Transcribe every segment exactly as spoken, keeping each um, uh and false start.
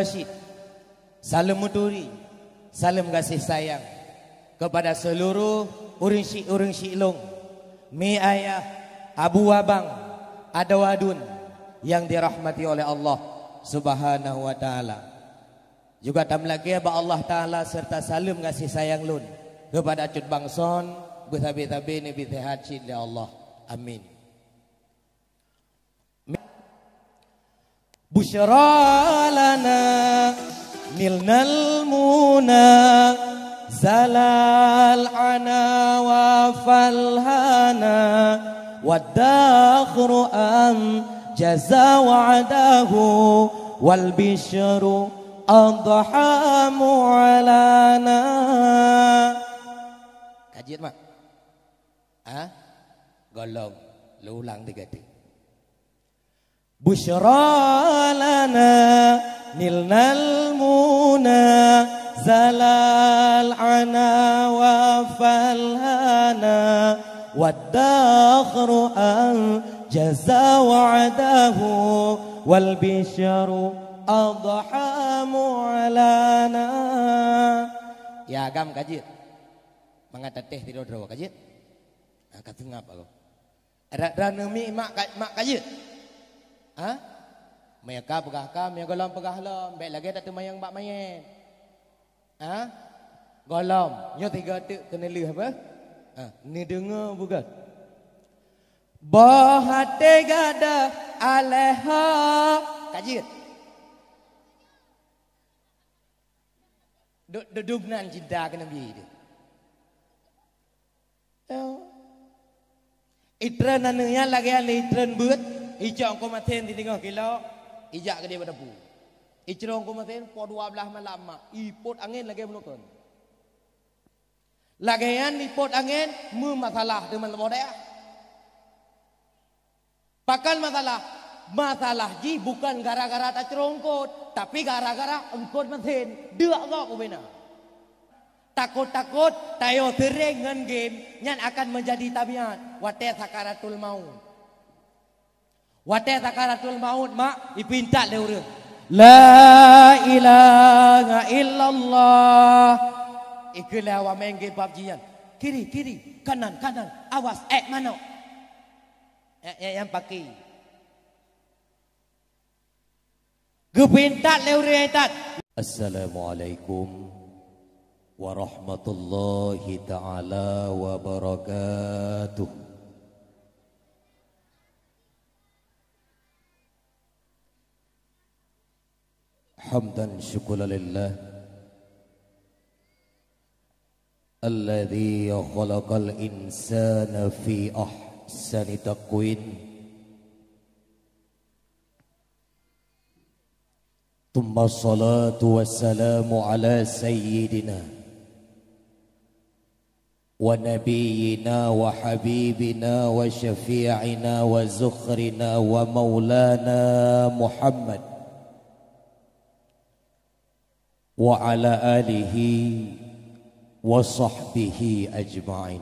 Cit, saleuem meuturi, saleuem gaséh sayang keupada seuluroh ureuëng syik-ureuëng syik lôn, mi ayah, abu abang, adoe aduen nyang dirahmati oleh Allah Subhanahu wa Taala. Juga tameulakée bak Allah Taala seureuta saleuem gaséh sayang lôn keupada Cut Bangson, beusabe-sabe neubi seuhat cit lé Allah. Amin. Busyra lana nilnal muna zalal ana wa falhana wadakhru an jaza wa'dahu wal bishru adha mu'lana. Ka jeuet, Mak? Ha? Gohlom. Lôn ulang tiga kali. Busyra lana nilnal muna zalal ana wa falhana wadakhru an jaza wa'dahu wal bishru adha mu'lana. Ya, agam ka jeuet. Mangat tatéh tiroe-tiroe ka jeuet. Ha, ka seungab aku. Adak droeneuh mi mak ka, mak ka jeuet? Ha? Meunyoe ka peugah ka, meunyoe gohlom peugah lom, bék lagée tateumayang bak manyét. Ha? Gohlom, nyoe tiga teuk keuneulheueh apa? Ha, neudeungoe beugét. Boh até gata aléh ho ka jeuet. Dudum nan cinta keu Nabi tu. Itreun aneuk nyan lagée nyan lé itreun beuet, icok keu masen sitingoh kilo, ijak keudeh bak dapu. Icrong keu masen poh dua blaih malam mak, ipot angén lagée meunukon. Lagée nyan ipot angén meumasalah teuma saboh dayah. Pakon masalah? Masalah jih bukon gara-gara tacrong eungkot, tapi gara-gara eungkot masen deuk gob ubena. Takot-takot tayoe seuréng ngon game nyan akan meujadi tabiat watée sakaratul maut. Watée sakaratul maut mak ipintat lé ureuëng, "La ilaha illallah." Ikeu lé awak main game PUBG nyan, "Kiri, kiri, kanan, kanan, awas ék manok." Ék, ék nyang paki. Geupintat lé ureuëng intat. Assalamualaikum warahmatullahi taala wabarakatuh. Hamdan syukuran lillah alladzi khalaqal insana fi ahsani taqwim. Tsumma shalatu wassalamu ala sayyidina wa nabiyyina wa habibina wa syafi'ina wa zukhrina wa maulana Muhammad wa ala alihi wa sahbihi ajma'in.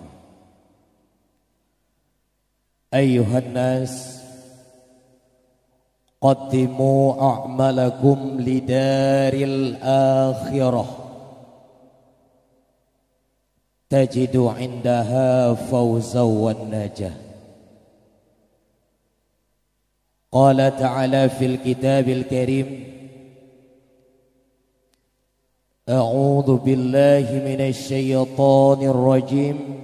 Ayyuhan nas, qaddimu a'malakum lidaril akhirah, tajidu indaha fawzan wan najah. Qala ta'ala fil kitabil karim, a'udzu billahi minasy syaithanir rajim.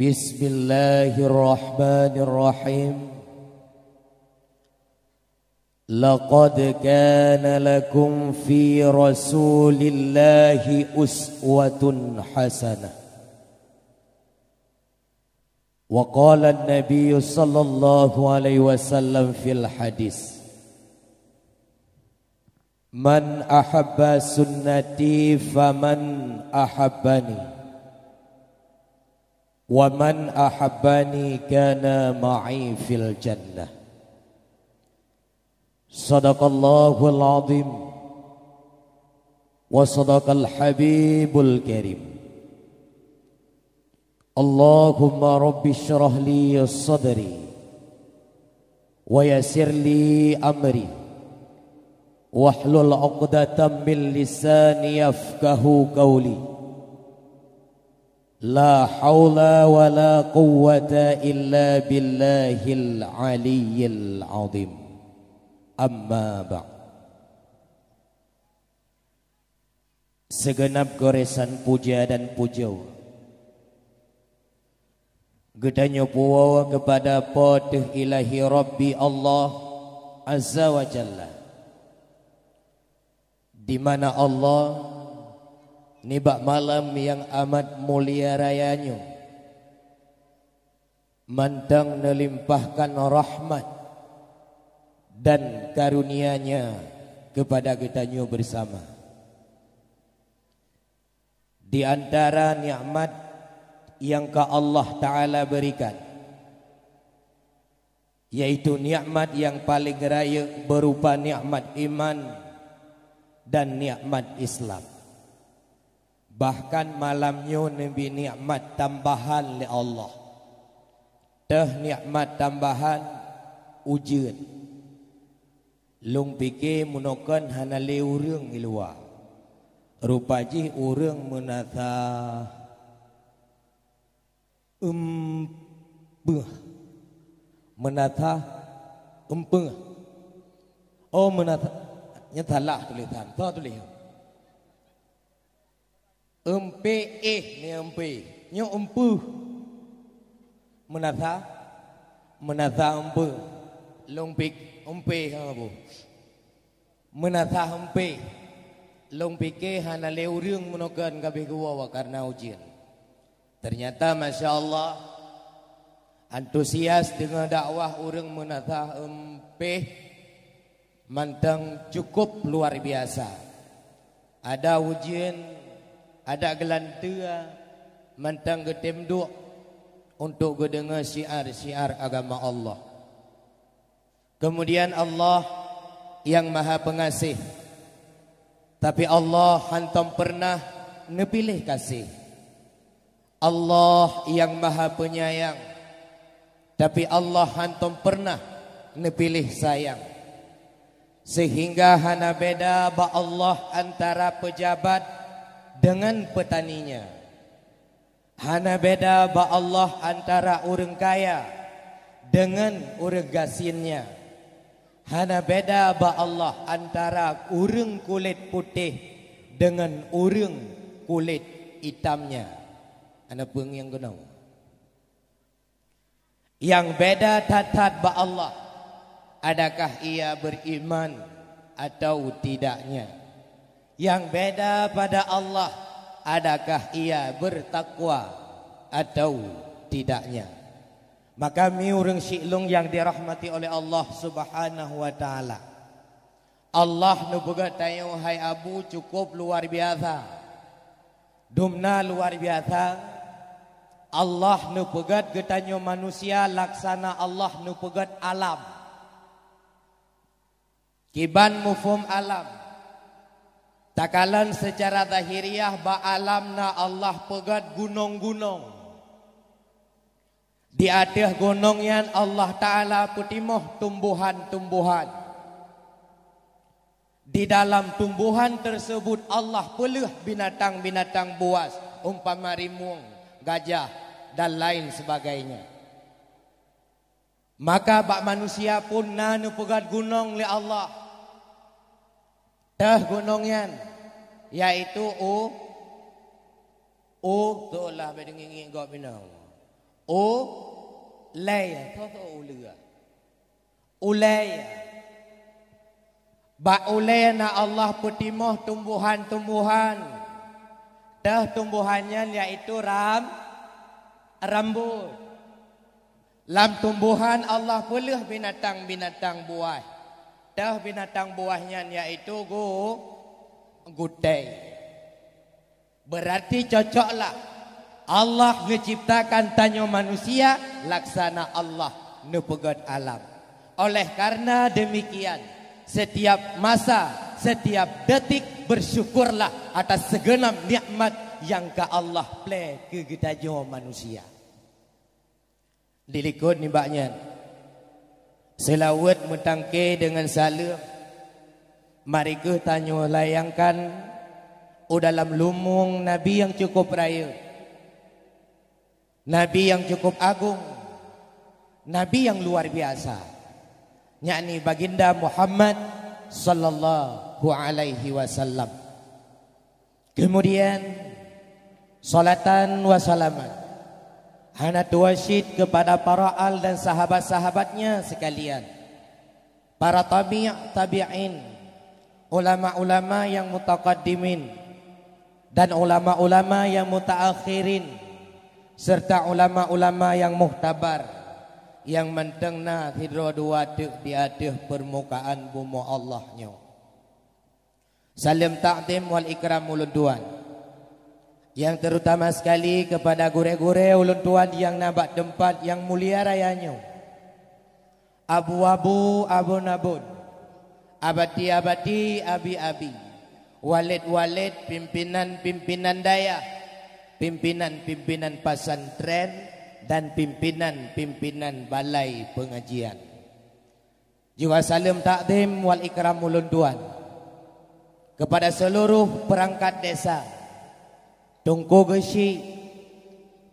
Bismillahirrahmanirrahim. Laqad kana lakum fi Rasulillahi uswatun hasanah. Wa qala an-nabiyyu sallallahu alaihi wasallam fil hadis, "Man ahabba sunnati faman ahabbani, wa man ahabbani kana ma'i fil jannah." Sadaqallahul azim wa sadaqal habibul karim. Allahumma rabbi syrah li sadri wa yassir li amri Wahlul 'uqdatam min lisani yafqahu qauli. La haula wa la quwwata illa billahil aliyyil azim. Amma ba'd. Segenap goresan puja dan pujoe geutanyoe puwoe keupada Po teuh Ilahi Rabbi Allah Azza wa Jalla, di mana Allah nibak malam nyang amat mulia raya nyoe mantong neulimpahkan rahmat dan karunia-Nya keupada geutanyoe beusama. Di antara nikmat nyang ka Allah Ta'ala beurikan, yaitu nikmat nyang paleng rayeuk beurupa nikmat iman dan nikmat Islam. Bahkan malam nyoe neubi nikmat tambahan lé Allah. Teuh nikmat tambahan ujeuen. Lôn pike meunoe kon hana lé ureuëng di luwa. Rupa jih ureuëng meunasah eumpeuh. Meunasah eumpeuh. Oh, meunasah, nyan salah tulisan. Soe tuléh? Eumpéh, eh, ni eumpéh. Nyoe eumpeuh. Meunasah, meunasah eumpeuh. Lôn pik, eumpéh, ha, bu. Meunasah eumpéh. Lôn pike hana lé ureuëng meunoe kon ka abéh geuwoe kareuna ujeuen. Ternyata, masya Allah, antusias deungon dakwah ureuëng meunasah eumpéh mantong cukup luar biasa. Ada ujeuen, ada geulanteue, mantong geutem duek untuk geudeungoe syiar-syiar agama Allah. Kemudian Allah nyang Maha Pengasih, tapi Allah hántom peureunah neupiléh kasih. Allah nyang Maha Penyayang, tapi Allah hántom peureunah neupiléh sayang. Sehingga hana beda bak Allah antara pejabat dengan petaninya. Hana beda bak Allah antara ureuëng kaya dengan ureuëng gasien nyan. Hana beda bak Allah antara ureuëng kulét putéh dengan ureuëng kulét itam nyan. Hana peue nyang keunong. Nyang beda that-that bak Allah, adakah ia beriman atau tidaknya. Nyang beda pada Allah, adakah ia bertakwa atau tidaknya. Maka mi ureuëng syik lôn nyang dirahmati oleh Allah Subhanahu wa Ta'ala. Allah neupeugét tanyoe hai Abu cukup luar biasa. Dumna luar biasa, Allah neupeugét geutanyoe manusia laksana Allah neupeugét alam. Kiban mufhum alam? Takalon seucara zahiriah bak alam na Allah peugét gunong-gunong. Di ateueh gunong nyan Allah Ta'ala peutimoh tumbuhan-tumbuhan. Di dalam tumbuhan tersebut Allah peuleueh binatang-binatang buas, umpama rimueng, gajah, dan lain sebagainya. Maka bak manusia pun na neupeugét gunong lé Allah. Teuh gunong nyan, yaitu u, u, toh lah bak deungiek-ngiek gob inong. U, lé, toh, toh, u lé. Ulée. Bak ulée na Allah peutimoh tumbuhan-tumbuhan. Teuh tumbuhan nyan yaitu ram, rambot. Lam tumbuhan Allah peuleueh binatang-binatang buah. Teuh binatang buah nyan yaitu gu, gutée. Berarti cocoklah Allah geuciptakan tanyoe manusia laksana Allah neupeugét alam. Oleh karena demikian, setiap masa, setiap detik bersyukurlah atas segenap nikmat yang ka Allah plé keu geutanyoe manusia. Dilikot nibak nyan, seulaweuet meutangke deungon saleuem Mari kheueh tanyoe layangkan u dalam lumueng Nabi nyang cukup rayeuk, Nabi nyang cukup agong, Nabi nyang luar biasa, yakni Baginda Muhammad sallallahu alaihi wasallam. Kemudian, salatan wa salaman hana tuwasyid kepada para al dan sahabat-sahabatnya sekalian, para tabi' tabi'in, ulama-ulama yang mutaqaddimin, dan ulama-ulama yang mutaakhirin, serta ulama-ulama yang muhtabar, yang mantong na sidroe dua teuk di ateueh peurmukaan bumoe Allah nyoe. Saleuem takzim wal ikram ulôn tuan, yang terutama sekali kepada gurée-gurée ulôn tuan nyang na bak teumpat nyang mulia raya nyoe. Abu-abu, abon-abon, abati-abati, abi-abi, walét-walét, pimpinan-pimpinan dayah, pimpinan-pimpinan pesantren, dan pimpinan-pimpinan balai pengajian. Juga saleuem takzim wal ikram ulôn tuan kepada seluruh perangkat desa, Teungku Geuchik,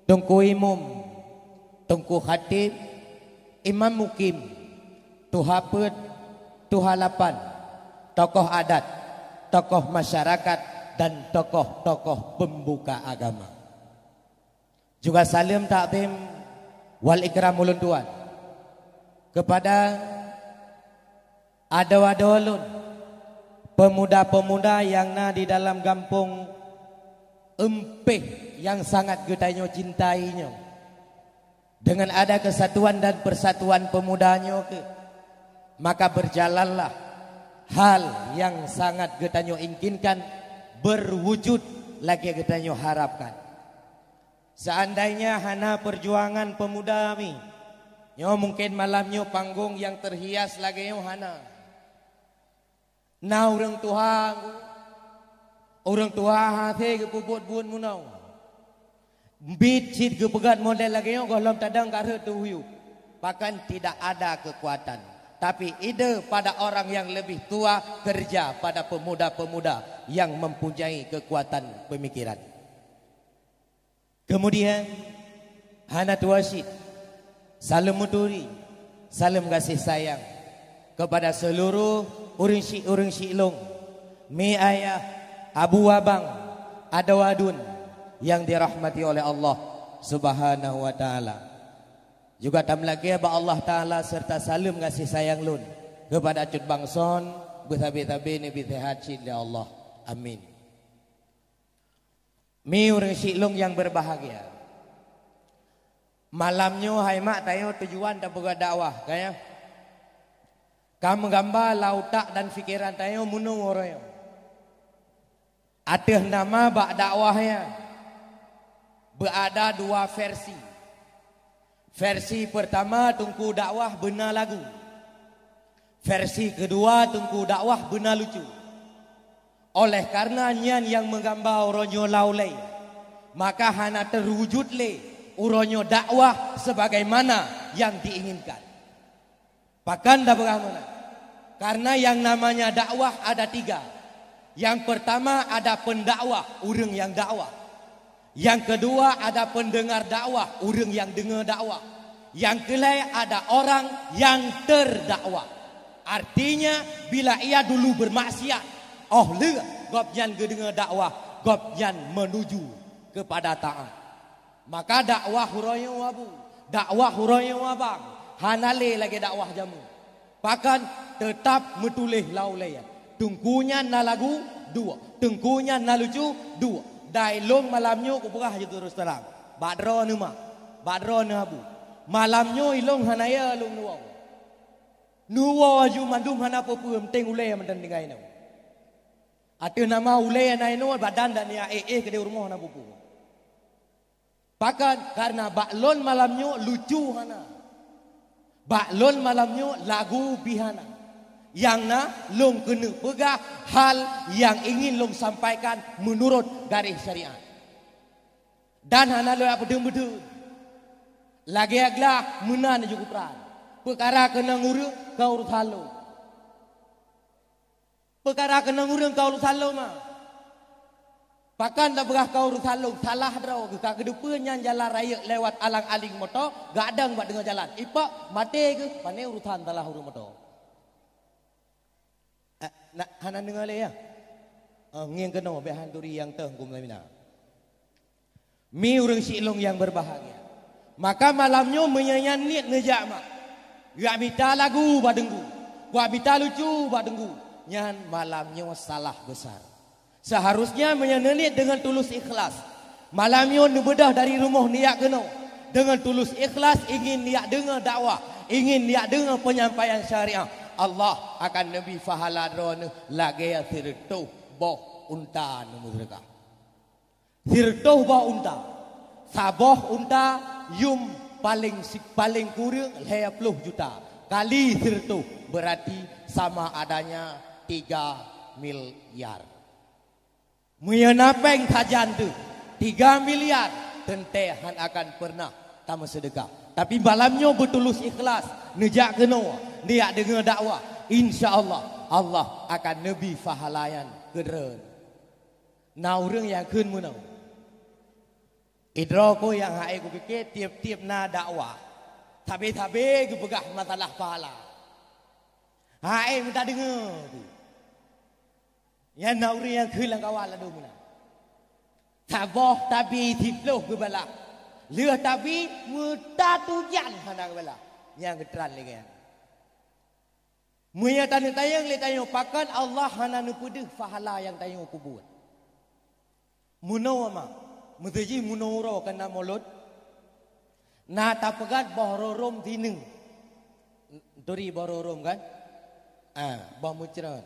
Teungku Imum, Teungku Khatib, Imam Mukim, Tuha Peuet, Tuha Lapan, tokoh adat, tokoh masyarakat, dan tokoh-tokoh peumbuka agama. Juga saleuem takzim wal ikram ulôn tuan kepada adoe-adoe lôn, pemuda-pemuda nyang na di dalam gampông Eumpéh nyang sangat geutanyoe cintai nyoe. Dengan ada kesatuan dan persatuan pemuda nyoe keuh, maka berjalanlah hal nyang sangat geutanyoe inginkan berwujud lagée geutanyoe harapkan. Seandainya hana perjuangan pemuda mi, nyoe mungken malam nyoe panggong nyang terhias lagée nyoe hana. Na ureuëng tuha, ureuëng tuha hase geupeubuet buet meunoe. Biet cit geupeugét model lagée nyoe gohlom tadong ka rhot teuh u yup. Bahkan tidak ada kekuatan, tapi ide pada orang yang lebih tua, kerja pada pemuda-pemuda yang mempunyai kekuatan pemikiran. Kemudian, hana tuwoe cit, saleuem meuturi, saleuem gaséh sayang kepada seluruh ureuëng syik-ureuëng syik lôn, mi ayah, abu abang, adoe aduen nyang dirahmati oleh Allah Subhanahu wa Taala. Juga tameulakée bak Allah Taala serta saleuem gaséh sayang lôn kepada Cut Bangson, beusabe-sabe neubri seuhat cit lé Allah. Amin. Mi ureuëng syik lôn nyang berbahagia, malam nyoe hai mak tanyoe tujuan tapeugah dakwah, ka nyan? Ka meugamba lam utak dan pikeran tanyoe meunoe uroe nyoe. Ateueh nama bak dakwah nyan, beuada dua versi. Versi pertama Teungku dakwah beuna lagu. Versi keudua Teungku dakwah beuna lucu. Oleh karena nyan nyang meugamba uroe nyoe lam ulée, maka hana teuwujud lé uroe nyoe dakwah sebagaimana nyang diinginkan. Pakon tapeugah meunan? Karena yang namanya dakwah ada tiga. Yang pertama ada pendakwah, ureuëng nyang dakwah. Yang kedua ada pendengar dakwah, ureuëng nyang deungoe dakwah. Yang keulhée ada orang yang terdakwah. Artinya, bila ia dulu bermaksiat, óh lheueh gobnyan geudeungoe dakwah, gobnyan menuju kepada taat. Maka dakwah uroe nyoe abu, dakwah uroe nyoe abang, hana lé lagée dakwah jameun. Pakon, teutab meutuléh lam ulée. Teungku nyan na lagu, duek. Teungku nyan na lucu, duek. Dai lôn malam nyoe kupeugah laju terus terang, bak droeneuh mak, bak droeneuh abu, malam nyoe ilôn hana ya lôn neuwoe. Neuwoe laju mandum hana peue-peue, meunteng ulée mantong tinggai nyoe. Ateueh nama ulée na inoe, badan dan ya éh-éh keudeh u rumoh hana peue-peue. Pakon? Karena bak lôn malam nyoe lucu hana. Bak lôn malam nyoe lagu pih hana. Nyang na, lôn keuneuk peugah hal nyang ingin lôn sampaikan meunurot garéh syariat. Dan hana lôn jak peudeueng-peudeueng. Lagée glah meunan jih kupeuran. Peukara keunong ureuëng ka urosan lôn. Peukara keunong ureuëng ka urusan lôn ma. Pakon tapeugah ka urusan lôn, salah droe geuh ka geudeupeue nyan jalan rayeuk lewat alang-aling moto, gadang bak teungoh jalan. Ipok maté geuh, pane urusan salah ureuëng moto. Eh, nak hana deungoe lé ya? Oh, ngieng keunoe bék han turi nyang teuh huköm lamina. Mi ureuëng siklong nyang berbahagia. Maka malam nyoe meunyoe nyan niet neujak mak, jak mita lagu bak teungku, jak mita lucu bak teungku, nyan malam nyoe salah besar. Seharusnya meunyoe neuniet deungon tulus ikhlas, malam nyoe neubeudôh dari rumoh neujak keunoe deungon tulus ikhlas ingin neujak deungoe dakwah, ingin neujak deungoe penyampaian syariah, Allah akan neubri pahala droeneuh lagée sireutôh boh unta neumeuseudeukah. Sireutôh boh unta. Saboh unta yum paleng si-, paleng kureueng lhée ploh juta. Kali sireutôh, berarti sama adanya tiga miliar. Meunyoe na péng sajan teuh, tiga miliar, teuntée han akan peureunah tameuseudeukah. Tapi malam nyoe beutulus ikhlas, neujak keunoe, neujak deungoe dakwah, insya Allah, Allah akan neubri pahala nyan keu droeneuh. Na ureuëng nyang kheun meunoe. Idroe ko nyang hai kupike tieb-tieb na dakwah, sabe-sabe geupeugah masalah pahala. Hai meuta deungoe tu. Nyan na ureuëng nyang kheun lam kawan ladôm meunan. Saboh tabi siploh geubalah. Lheueh tabi meuta tujan hana geubalah. Nyang geutran lé nyan. Meunyoe taneuk tanyong lé tanyoe, pakon Allah hana neupeudeuh pahala nyang tanyoe peubuet? Meunoe ma, meuseujih meunoe uroe keu na mulod, na tapeugét boh rorôm sineuk. Turi boh rorôm kan? Ah, boh meucreun.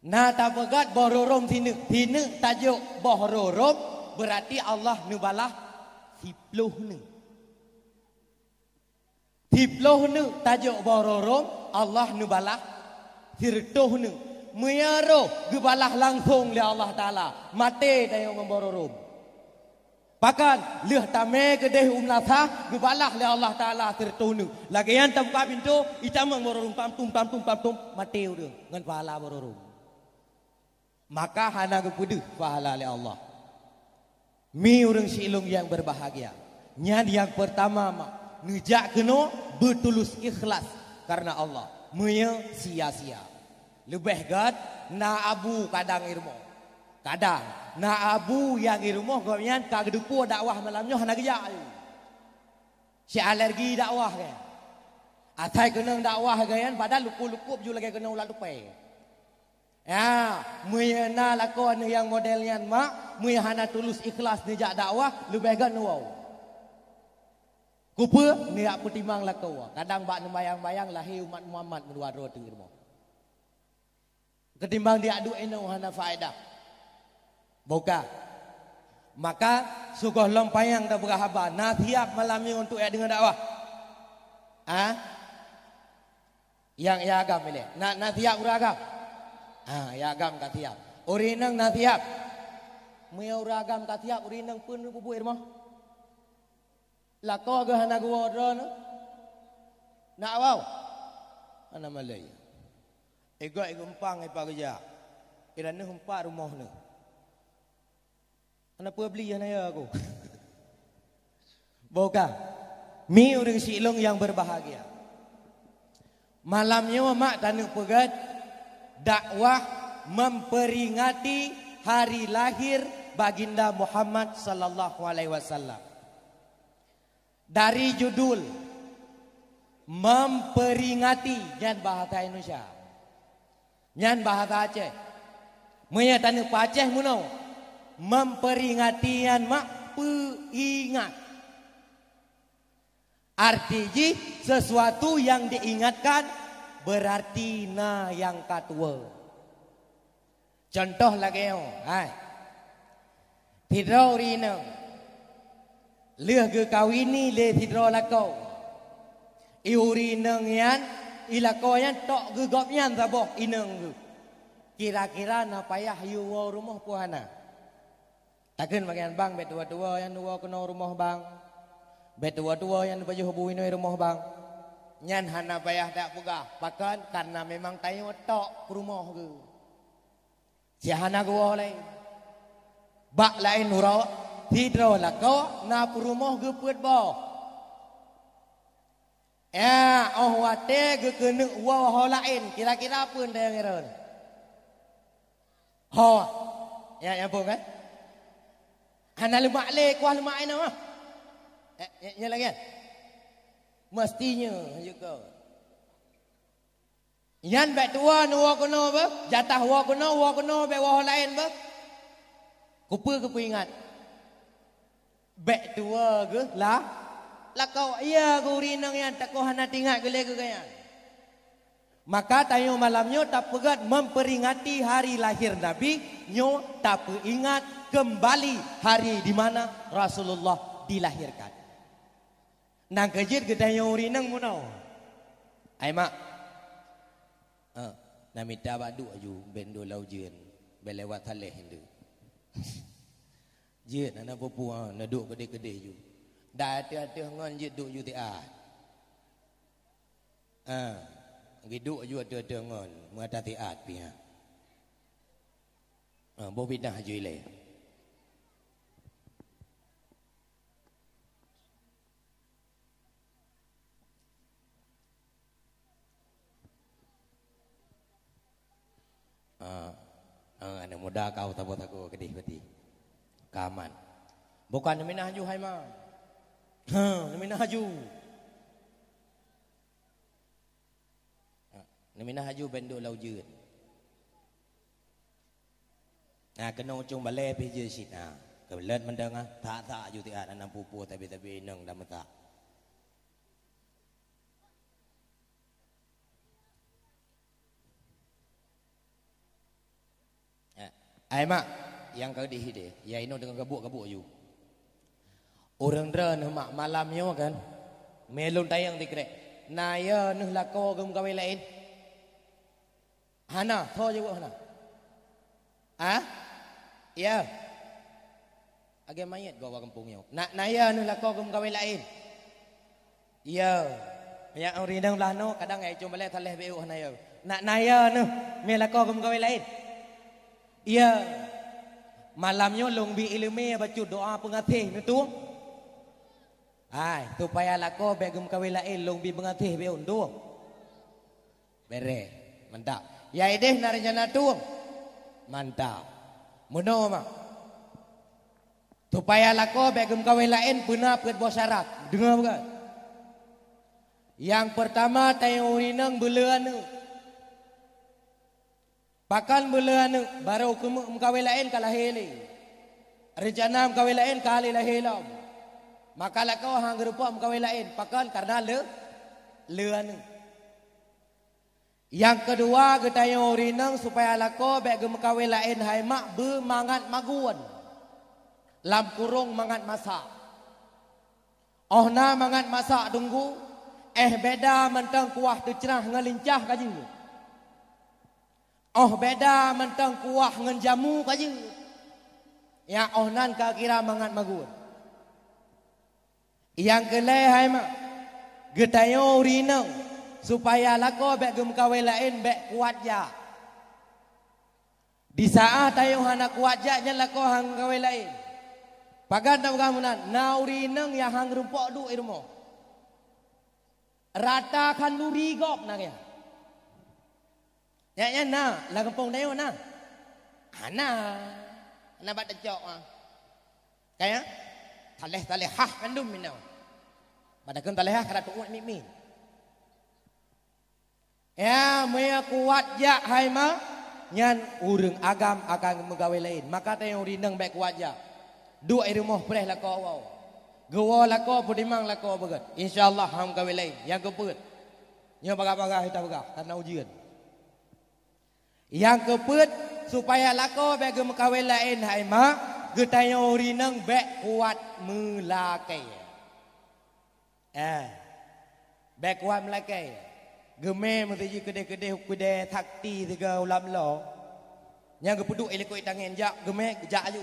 Na tapeugét boh rorôm sineuk, sineuk tajok boh rorôm, beurati Allah neubalah siploh neuk. Siploh neuk tajok boh rorôm, Allah neubalah sireutôh neuk. Meunyoe roh geubalah langsong lé Allah Taala, maté tanyoe ngon boh rorôm. Pakon lheueh tamé keudeh u meunasah geubalah lé Allah Taala sireutôh neuk. Lagée nyan tabuka pintoe, itamong boh rorôm pam tum, pam tum, pam tum, maté ureuëng ngon pahala boh rorôm. Maka hana geupeudeuh pahala lé Allah. Mi ureuëng siklong nyang berbahagia. Nyan nyang peurtama mak, neujak keunoe beutulus ikhlas karena Allah. Meunyoe sia-sia. Leubeh gét na abu kadang i rumoh. Kadang na abu nyang i rumoh gobnyan ka geudeupu dakwah malam nyoe hana geujak. Si alergi dakwah gaya. Asai keunong dakwah gaya padahal lukup-lukup ju lagée keunong ulat tupai. Ya, meunyoe na lakoe aneuëk nyang model nyan mak, meunyoe hana tulus ikhlas neujak dakwah, leubeh gét neuwoe. Kupeue? Neujak peutimang lakoe. Kadang bak neubayang-bayang lahé umat Muhammad meudua droe teuk rumoh. Ketimbang diak duek inoe hana faedah. Boka. Maka sigohlom panyang tapeugah haba, na siab malam nyoe untuk jak deungoe dakwah? Ah? Nyang ya agam ilée. Na, na siab ureuëng agam? Ha, ya agam ka siab. Ureuëng inong na siab? Meunyoe ureuëng agam ka siab, ureuëng inong peue peubuet rumoh? Lakoe geuh hana geuwoe droeneuh. Nak woe? Hana malée. Igoe geumpang ipa geujak. Ira neuh empat rumoh neuh. Hana peue beli hana ya aku. Boka. Mi ureuëng siklong nyang berbahagia. Malam nyoe mak taneuk peugét dakwah memperingati hari lahir Baginda Muhammad sallallahu alaihi wasallam. Dari judul memperingati nyan bahasa Indonesia. Nyan bahasa Aceh. Meunyoe taneuk peuaceh meunoe, memperingati nyan mak peuingat. Arti jih sesuatu yang diingatkan berarti na nyang ka tuwoe. Contoh lagée nyoe, hai. Sidroe ureuëng inong lheueh geukawini lé sidroe lakoe. I ureuëng inong nyan, i lakoe nyan tok geuh gobnyan saboh inong geuh. Kira-kira na payah yue woe rumoh peue hana? Takheun bagian bang bék tuwoe-tuwoe nyang neuwoe keunoe rumoh bang. Bék tuwoe-tuwoe nyang neupajoh bu inoi rumoh bang. Nyan hana payah tapeugah, pakon? Kareuna memang tanyoe tok peurumoh geuh. Cit hana geuwoe laén. Bak laén uroe, sidroe lakoe na peurumoh geupeuet boh. Ya, óh watée geukeuneuk woe ho laén, kira-kira peue tayong ngiron? Ho. Ya, ya, peue kan? Hana leumak lé, kuah leumak inoe. Eh, ya, ya lagi kan? Mestinya, ya kau. Nyan bék tuwoe neuwoe keunoe beuh, jatah woe keunoe, woe keunoe bék woe ho laén beuh. Keupeue geupeuingat? Bék tuwoe geuh la-, lakoe, iya geuh ureueng inong nyan takoh hana teuingat geuh lé geuh nyan. Maka tanyoe malam nyoe tapeugét memperingati hari lahir Nabi, nyoe tapeuingat kembali hari di mana Rasulullah dilahirkan. Nang keujeuet geutanyoe ureueng inong meunoe. Ai mak. Ah, na mita bak duek aju, bék duek lam ujeuen. Bék lewat saleh nteuk. Jeuet, hana peue-peue, ah, na duek keudeh-keudeh ju. Dak ateueh-ateueh ngon jeuet duek ju siat. Ah, geuduek ju ateueh-ateueh ngon, meuata siat pih, ah. Ah, boh pinah ju ilée. Ah, ah, aneuk muda kau saboh sagoe keudeh pati. Ka aman. Bukan neuminah aju hai ma. Ha, neuminah aju. Ha, neuminah aju bék duek lam ujeuen. Nah, keunoe ucong balée pih jeuet cit na. Keuleuet mantong ah, that-that aju siat, aneuk pupu tabi-tabi inong dan meusak. Eh, ai mak, nyang ka deh ideh, ya inoe teungoh gabuk-gabuk aju. Ureueng droeneuh mak, malam nyoe kan, mé lôn tanyong sikrek, na ya neuh lakoe geumeukawen laén? Hana, soe jaweueb hana? Ah? Ya. Lagée manyét gob bak gampông nyoe. Na, na ya neuh lakoe geumeukawen laén? Ya. Nyak ureueng inong blah noe, kadang ai cong balée saleh bék hana ya. Na, na ya neuh mé lakoe geumeukawen laén? Ya. Malam nyoe lôn bi ileumé bacut doa peungaséh neutueng. Hai, supaya lakoe bék geumeukawen laén lôn bi peungaséh bék undong. Bereh. Mantap. Ya ideh na rencana tueng? Mantap. Meunoe mak. Supaya lakoe bék geumeukawen laén peuna peuet boh syarat. Deungoe beugét. Nyang peurtama, tanyoe ureueng inong beuleu aneuk. Pakon beuleu aneuk, barô keumeuk meukawen laén ka lahé lé. Rencana meukawen laén ka lé lahé lom. Maka lakoe han geurumpok meukawen laén, pakon? Kareuna leu, leu aneuk. Nyang keudua, geutanyoe ureueng inong supaya lakoe bék geumeukawen laén hai mak beumangat magun. Lam kurong mangat masak. Óh na mangat masak teunggu, éh beda mantong kuah teucrah ngon lincah ka jeuet. Óh beda mantong kuah ngon jamu ka jeuet. Ya óh nan ka kira mangat magun. Nyang keulhée hai mak, geutanyoe ureueng inong, supaya lakoe bék geumeukawen laén bék kuat jak. Di saát tanyoe hana kuat jak nyan lakoe han meukawen laén. Pagan tapeugah meunan, na ureueng inong nyang han geurumpok duek i rumoh. Rata khanduri gob na kaya. Nyan, nyan na, lam gampông tanyoe na. Hana. Hana bak teucok ah. Kaya? Taleh-taleh hah mandum minoe. Padahai taleh hah kada tuet mit-mit. Ya, meunyo kuat jak hai ma, nyan ureueng agam akan meukawen laén. Maka tanyoe ureueng inong bék kuat jak. Duek i rumoh preh lakoe woe. Geuwoe lakoe, peutimang lakoe beugét. Insya Allah han meukawen laén. Nyang keupeuet. Nyoe bagah-bagah ita peugah, kareuna ujeuen. Nyang keupeuet, supaya lakoe bék geumeukawen laén hai ma, geutanyoe ureueng inong bék kuat meulakée. Eh, bék kuat meulakée. Geumé meuseujid keudeh-keudeh u keudée sakti sigoe ulam lo. Nyang geupeuduek i likot tangen jak, geumé jak aju.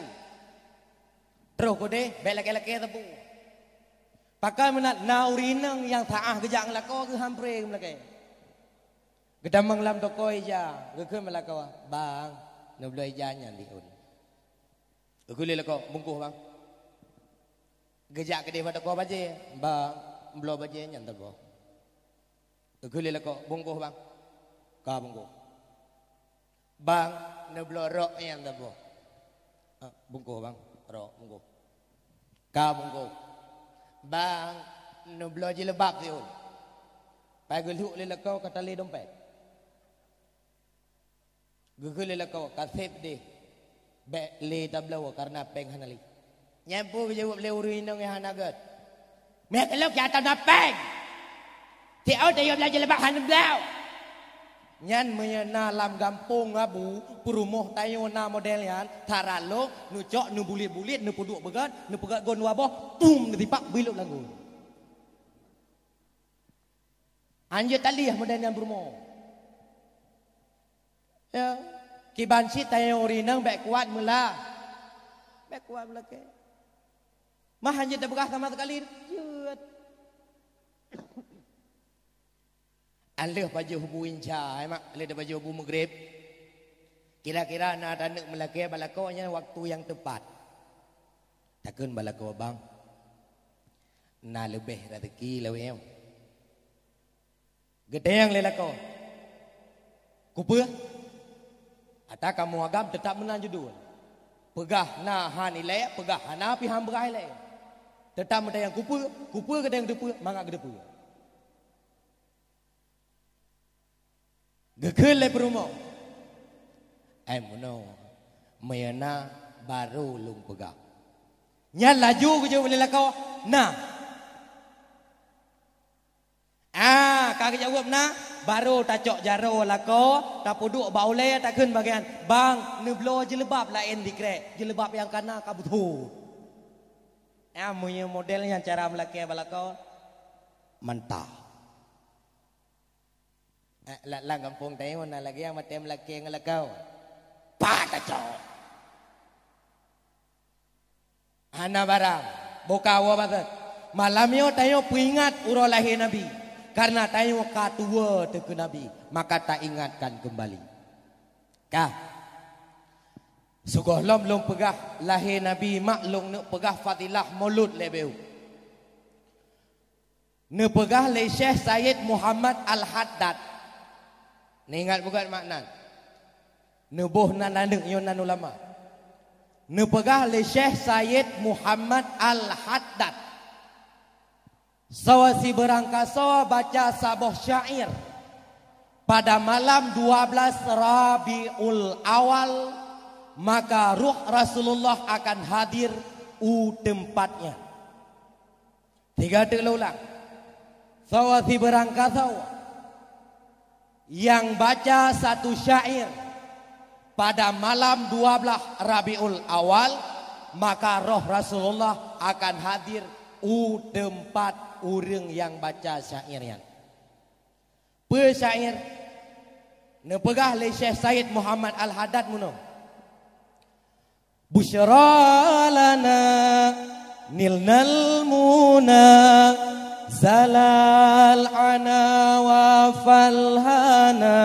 Troh keudeh, bék lakée-lakée sapeue. Pakon meunan na ureueng inong nyang saah geujak ngon lakoe geuhampré geumeulakée. Geutamong lam toko ija, geukheun bak lakoe, "Bang, neubloe ija nyan di ulôn." Geukheun lé lakoe, "Bungkôh, Bang." Geujak keudeh bak toko bajée, "Bang, bloe bajée nyan saboh." Geukheun lé lakoe, "Bungkôh, Bang." Ka bungkôh. "Bang, neubloe rok nyan saboh." "Ah, bungkôh, Bang. Rok, bungkôh." Ka bungkôh. "Bang, neubloe jilbab siôn." Pai geulhok lé lakoe ka talé dompet. Geukheun lé lakoe, "Ka sép deh. Bék lé tabloe kareuna péng hana lé." Nyan peue geujaweueb lé ureueng inong nyang hana gét, "Meuh, ka lôn ka atra na péng. Siôn tayue bloe jilbab hana bloe." Nyan meunyoe na lam gampông Abu, peurumoh tanyoe na model nyan, sara lôn, neucok, neubulet-bulet, neupeuduek beugét, neupeugét gon dua boh, pum, neusipak, beulôk lam gon. Hanjeuet taliah model nyan peurumoh. Ya, kiban cit tanyoe ureueng inong bék kuat meula-, bék kuat meulakée. Mah hanjeuet tapeugah sama sekali, jeuet. Aleuh pajoh bu insya, eh, mak, aleuh tapajoh bu Maghrib. Kira-kira na taneuk meulakée bak lakoe nyan waktu nyang teupat. Takheun bak lakoe, "Bang, na leubeh raseuki lawét nyoe." Geutanyong lé lakoe, "Kupeue?" Ata kamoe agam teutap meunan judul. Peugah na han ilée, peugah hana pih han peugah ilée. Teutap meutanyong, "Kupeue?" Kupeue geutanyong, "Teupeue?" Mangat geuteupeue. Geukheun lé peurumoh, "Ai meunoe, meunyoe na, barô lôn peugah." Nyan laju geujaweueb lé lakoe, "Na." Ah, ka geujaweueb na, barô tacok jaroe lakoe, tapeuduek bak ulée, takheun bak gobnyan, "Bang, neubloe jilbab laén dikrék, jilbab nyang ka na ka beuthôt." Ah, meunyoe model nyan cara meulakée bak lakoe, mantap. Eh, la-, lam gampông tanyoe na lagée nyang maté meulakée ngon lakoe. Pat tacok. Hana barang, boka woe batet. Malam nyoe tanyoe peuingat uroe lahé Nabi, kareuna tanyoe ka tuwoe teuh keu Nabi, maka taingatkan keumbali. Ka. Sigohlom lôn peugah lahé Nabi, mak lôn neuk peugah fadilah Maulud lé beu. Neupeugah lé Syekh Sayyid Muhammad Al-Haddad. Neuingat beugét makna. Neuboh nan aneuk nyoe nan ulama. Neupeugah lé Syekh Sayyid Muhammad Al-Haddad. Sawa sibeurangkasoe baca saboh syair pada malam dua belas Rabiul Awal, maka ruh Rasulullah akan hadir u teumpat nyan. Tiga teuk lôn ulang. Sawa sibeurangkasoe nyang baca satu syair pada malam dua belas Rabiul Awal, maka roh Rasulullah akan hadir u teumpat ureuëng nyang baca syair nyan. Peue syair? Neupeugah lé Syekh Said Muhammad Al-Haddad meunoe, "Busyra lana nilnal muna, zalal ana wa falhana,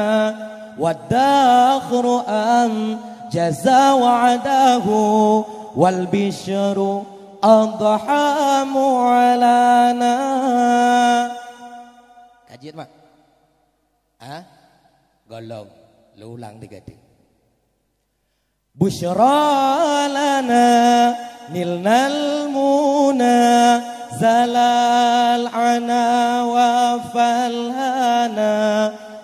wad dakhru an jaza wa'dahu, wal bishru adha mu'lana." Ka jeuet, mak? Ha? Gohlom. Lôn ulang tiga teuk. "Busyra lana nilnal muna, zalal ana wa falhana,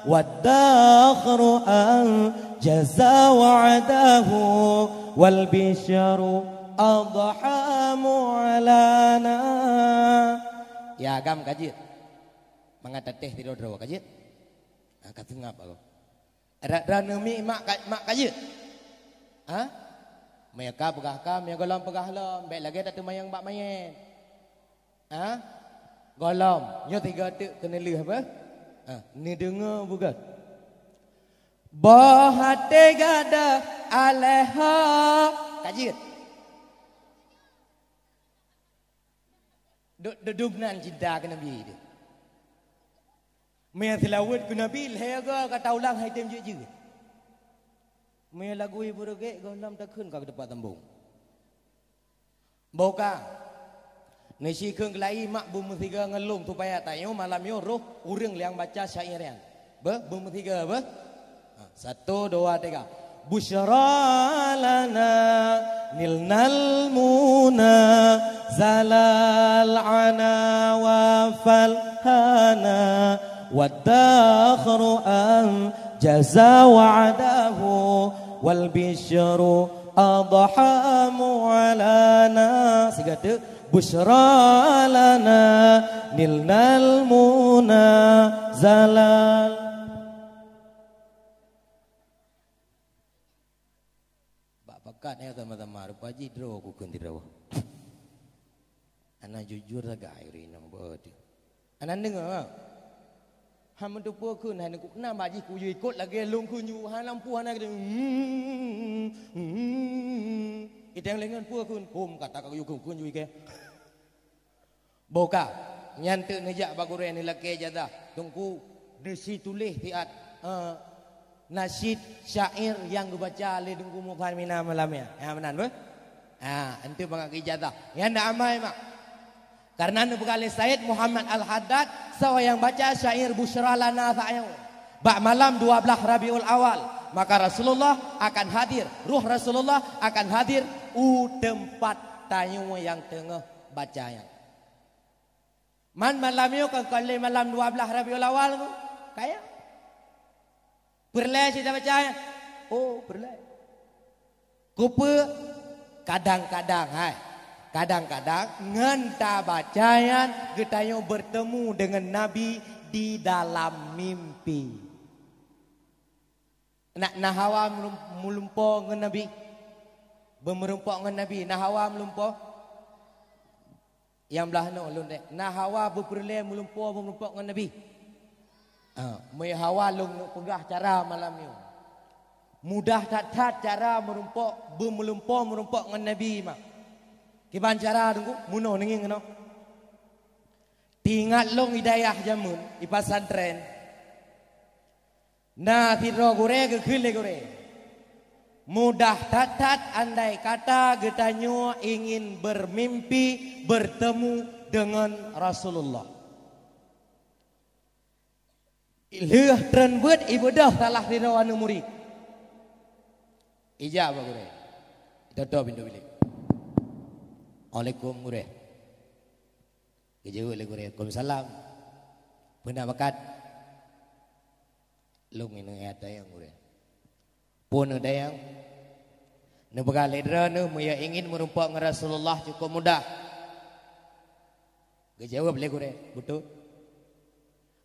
wad dakhru an jaza wa'dahu, wal bishru adha mu'lana." Ya, agam ka jeuet. Mangat tatéh sidroe-droe ka jeuet. Ha, ka seungab aku. Rab-rab neumi mak ka, mak ka jeuet. Ha? Meunyoe ka peugah ka, meunyoe gohlom peugah lom, bék lagée tateumayang bak manyét. Ha? Gohlom, nyoe tiga teuk keuneulheueh beh. Ha, neudeungoe beugét. Boh até gadoh aleh ho. Ka jeuet. Dum nan cinta keu Nabi teuh. Meunyo seulaweuet keu Nabi, lhée goe ka taulang hai tem jeuet-jeuet. Meunyo lagu ibu reugek gohlom takheun ka keu teumpat tambong. Boh ka. Neusi kheun keulayi mak beumeusiga ngon lôn supaya tanyoe malam nyoe roh ureuëng nyang baca syair nyan. Beuh, beumeusiga beuh. Ha, satu, dua, tiga. Busyra lana nilnal muna zalal ana wa falhana wad dakhru an jaza wa'dahu wal bishru adha mu'lana. Siga teuk. Busyra lana nilnal muna zalal. Bak pakat nyoe sama-sama rupa jih droe ku kheun sidroe. Hana jujur sagai ureuëng inong beuh teuh. Hana deungoe. Han meuteupeue kheun, han ku keuna bak jih kuyue ikot lagée lôn kheun ju, hana lampu hana keudeh. Iteng lengan peue kheun, hom kata ka yue kheun, kheun ju ikée. Boh ka, nyan teuk neujak bak gurée neulakée ijazah. Teungku, deusi tuléh siat, eh, nasyid syair nyang geubaca lé Teungku Mufahamina malam nyan. Ha, meunan beuh? Ha, enteuk bangat keu ijazah. Nyan na amai mak. Karena neupeugah lé Said Muhammad Al-Haddad, soe nyang baca syair Busyra lana saat nyoe bak malam dua belas Rabiul Awal, maka Rasulullah akan hadir, ruh Rasulullah akan hadir u teumpat tanyoe nyang teungoh baca nyan. Man malam nyoe kon, kon lé malam dua belas Rabiul Awal tu, kaya. Peureulée cit tabaca nyan? Oh, peureulée. Keupeue? Kadang-kadang, hai. Kadang-kadang ngon tabaca nyan geutanyoe bertemu dengan Nabi di dalam mimpi. Nak na hawa meulum-, meulumpo ngon Nabi? Beumeurumpok ngon Nabi, na hawa meulumpo? Nyang blaih noe lôn deh. Na hawa beupeureulée meulumpo beumeurumpok ngon Nabi? Ah, meuhawa lôn neuk peugah cara malam nyoe. Mudah that-that cara meurumpok, beumeulumpo meurumpok ngon Nabi mak. Kiban cara Teungku, meunoe neungieng keunoe. Teuingat lôn i dayah jameun, i pesantren. Na sidroe gurée geukheun lé gurée, mudah that-that andai kata geutanyoe ingin bermimpi bertemu dengan Rasulullah. Lheueh treun beuet ibeudôh salah sidroe aneuëk murit. Ijak bak gurée. Itôp-top pintoe bilék. Assalamualaikum gurée. Geujaweueb lé gurée, "Waalaikumsalam. Peue na bakat?" Lôn inong ayat dayang gurée. Peue na dayang? Neupeugah lé droeneuh meunyoe ingin meurumpok ngon Rasulullah cukup mudah. Geujaweueb lé gurée, "Beutôi."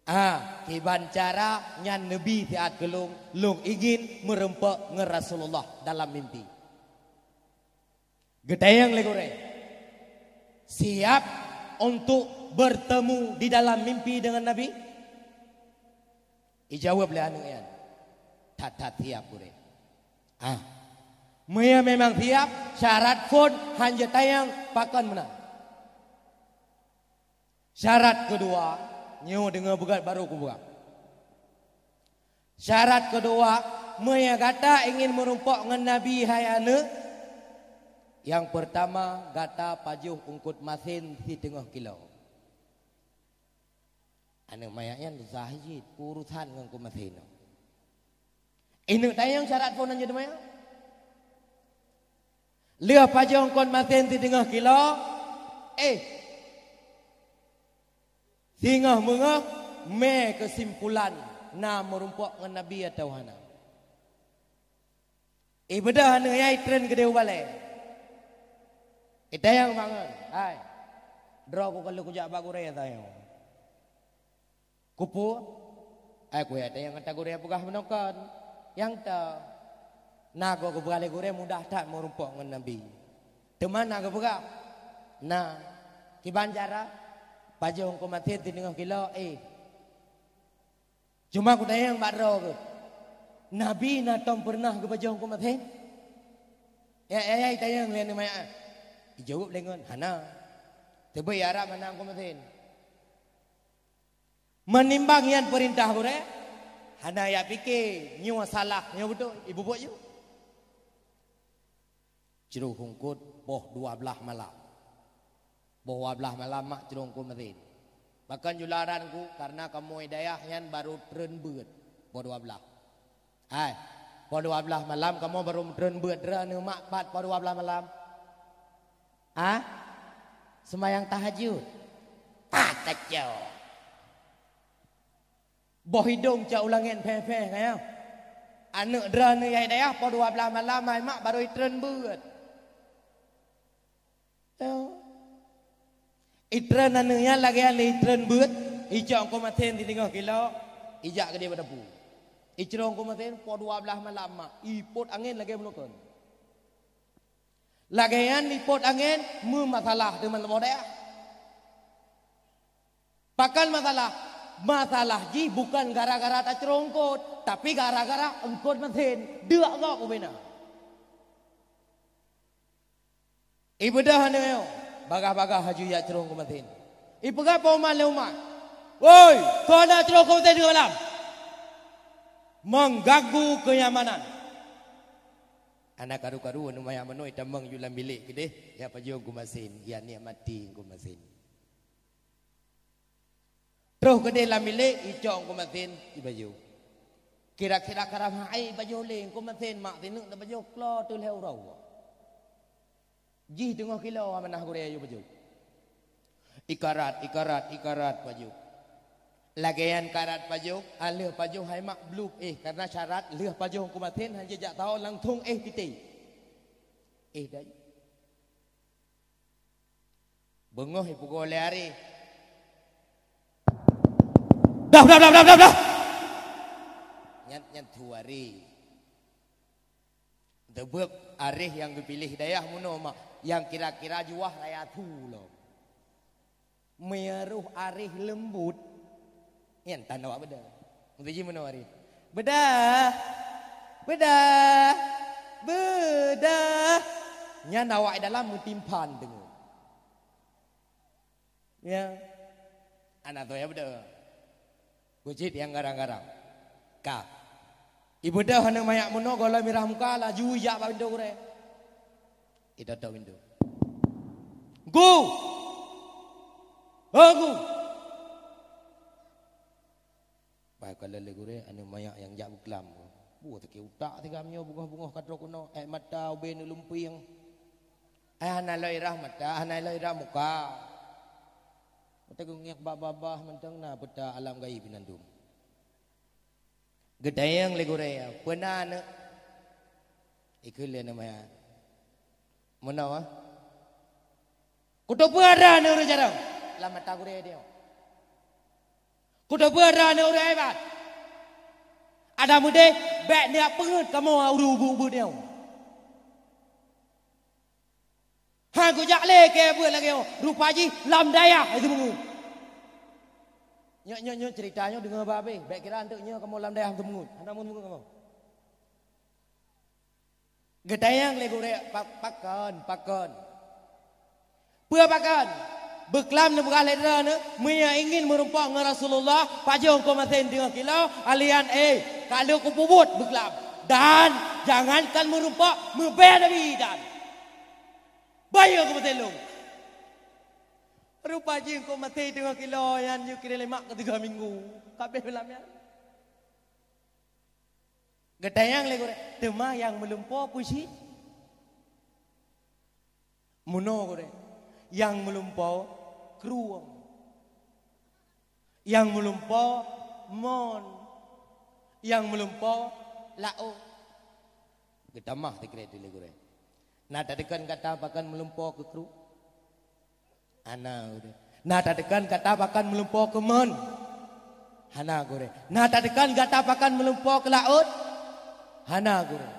Ah, kiban cara nyan neubi siat keu lôn, lôn ingin meurumpok ngon Rasulullah dalam mimpi. Geutanyong lé gurée, "Siap untuk bertemu di dalam mimpi dengan Nabi?" Ijaweueb lé aneuëk nyan, "That-that siap gurée." Ah, meunyoe memang siap, syarat phon hanjeuet tanyong pakon meunan. Syarat keudua, nyoe deungoe beugét baru kupeugah. Syarat keudua, meunyoe gata ingin meurumpok ngon Nabi hai aneuëk, nyang peurtama gata pajoh eungkôt masen siteungoh kilo. Aneuëk manyak nyan susah jih, urosan ngon eungkôt masen nyoe. Ineuëk tanyong syarat phon hanjeuet teuma. Lheueh pajoh eungkôt masen siteungoh kilo, eh, singoh meungoh, mé keusimpulan na meurumpok ngon Nabi atawa hana. Ibeudôh aneuëk nyan itreun keudeh u balée. Itanyong bangon, "Hai, droe ku ka lheueh kujak bak gurée tanyoe." "Kupeue?" "Ai, kujak tanyong ata gurée peugah meunoe kon." "Nyang ta, na goe geupeugah lé gurée mudah that meurumpok ngon Nabi. Teuma na geupeugah?" "Na." "Kiban cara?" "Pajoh eungkôt masen siteungoh kilo, eh." "Cuma kutanyong bak droe keuh, Nabi na tom peureunah geupajoh eungkôt masen?" Ya, ya, ya, itanyong lé aneuëk manyak. Ijaweueb lé ngon, "Hana." Teubiet Arab hana Teungku Masin. Meunimbang nyan peurintah gurée, hana jak pike nyoe salah, nyoe beutôi, ibubuet ju. Jroh eungkôt poh dua blaih malam. Poh dua blaih malam mak jroh Teungku Masin. Bahkan jularan ku, karena kamoe dayah nyan barô treun beuet poh dua blaih. Hai, poh dua blaih malam kamoe barô treun beuet, droeneuh mak pat poh dua blaih malam? Ah? Seumayang tahajud. Pat kacau. Boh idong cak u langét pheh-pheh kayang. Aneuëk droeneuh yai dayah poh dua blaih malam hai mak barô itreun beuet. Yo. Itreun aneuëk nyan lagée aneuëk itreun beuet, icok Teungku Masin di teungoh kilo, ijak keudeh bak dapu. Icok Teungku Masin poh dua blaih malam mak, ipot angén lagée bunoe kon. Lagée nyan ipot angén, meumasalah teuma saboh dayah. Pakon masalah? Masalah jih bukon gara-gara tacroh eungkôt, tapi gara-gara eungkôt masin, deuk gob ubena. Ibeudôh aneuëk nyoe, bagah-bagah haju jak croh Teungku Masin. Ipeugah po umat lé umat, "Woi, kon na croh Teungku Masin teungoh malam! Mengganggu kenyamanan!" Hana karu-karu aneuëk manyak meunoe itamong ju lam bilék keudeh, jak pajoh Teungku Masin, jak nikmati Teungku Masin. Troh keudeh lam bilék, icok Teungku Masin ibajoh. Kira-kira karam hai ibajoh lé Teungku Masin, mak sineuk tabajoh klo teuh lhée uroe. Jih teungoh kilo amanah gurée aju pajoh. Ikarat, ikarat, ikarat pajoh. Lagée nyan karat pajoh, ah, lheueh pajoh hai mak blub éh, karena syarat lheueh pajoh Teungku Masin hana jak tao langsong éh tité. Éh dai. Beungoh ipeugoe lé areh. Dah, dah, dah, dah, dah, dah. Nyan, nyan thu areh. Teubeuet areh nyang geupiléh dayah meunoe mak, nyang kira-kira juah raya thu lom. Meunyoe roh areh leumbot, nyan tan awak beudôh. Meusti jih meunoe areh. Beudôh! Beudôh! Beudôh! Nyan awak dalam meutimpan deungon. Ya. Aneuk toh ya beudôh. Keucit nyang garang-garang. Ka. Ibeudôh aneuëk manyak meunoe gohlom mirah muka, laju ijak bak pintoe gurée. Itôp-tôp pintoe. "Teungku! Ho Teungku!" Bah kalon lé gurée aneuëk manyak nyang jak beuklam. Buet sakét utak si gam nyoe beungoh-beungoh ka trok keunoe, ék mata ubé neulumpieng. Éh hana lheueh irah mata, hana lheueh irah muka. Mata geungék bak babah mantong na peuta alam gaib inan dum. Geutanyong lé gurée, "Peue na aneuëk?" Ikheun lé aneuëk manyak, "Meunoe, ah. Kuteupeue droeneuh ureuëng carông lam mata gurée nyoe. Kuteupeue droeneuh ureuëng hebat. Adak meudeh bék neujak peungeuet kamoe ureuëng ubit-ubit nyoe. Han kujak lé keu buet lagée nyoe, rupa jih lam dayah hana teumeungeut." Nyoe, nyoe, nyoe ceurita nyoe deungoe bak abéh. Bék kira anteuk nyoe kamoe lam dayah hana teumeungeut. Hana teumeungeut kamoe. Geutanyong lé gurée, "Pa-, pakon, pakon?" "Peue pakon? Beuklam neupeugah lé droeneuh, meunyoe ingin meurumpok ngon Rasulullah, pajoh Teungku Masin teungoh kilo, alian éh, ka lheueh kupeubuet beuklam. Dan jangankan meurumpok, meubée Nabi dan bayeue Teungku Masin lôn." Rupa jih Teungku Masin teungoh kilo nyan jikirém lé mak keu tiga minggu. Ka abéh lam nyan. Geutanyong lé gurée, "Teuma nyang meulumpo peue cit?" "Meunoe gurée, nyang meulumpo krueng, nyang meulumpo mon, nyang meulumpo laôt." Geutamah sikrék lé gurée, "Na tadeungon gata pakon meulumpo keu krueng?" "Hana, gurée." "Na tadeungon gata pakon meulumpo keu mon?" "Hana, gurée." "Na tadeungon gata pakon meulumpo keu laôt?" "Hana, gurée."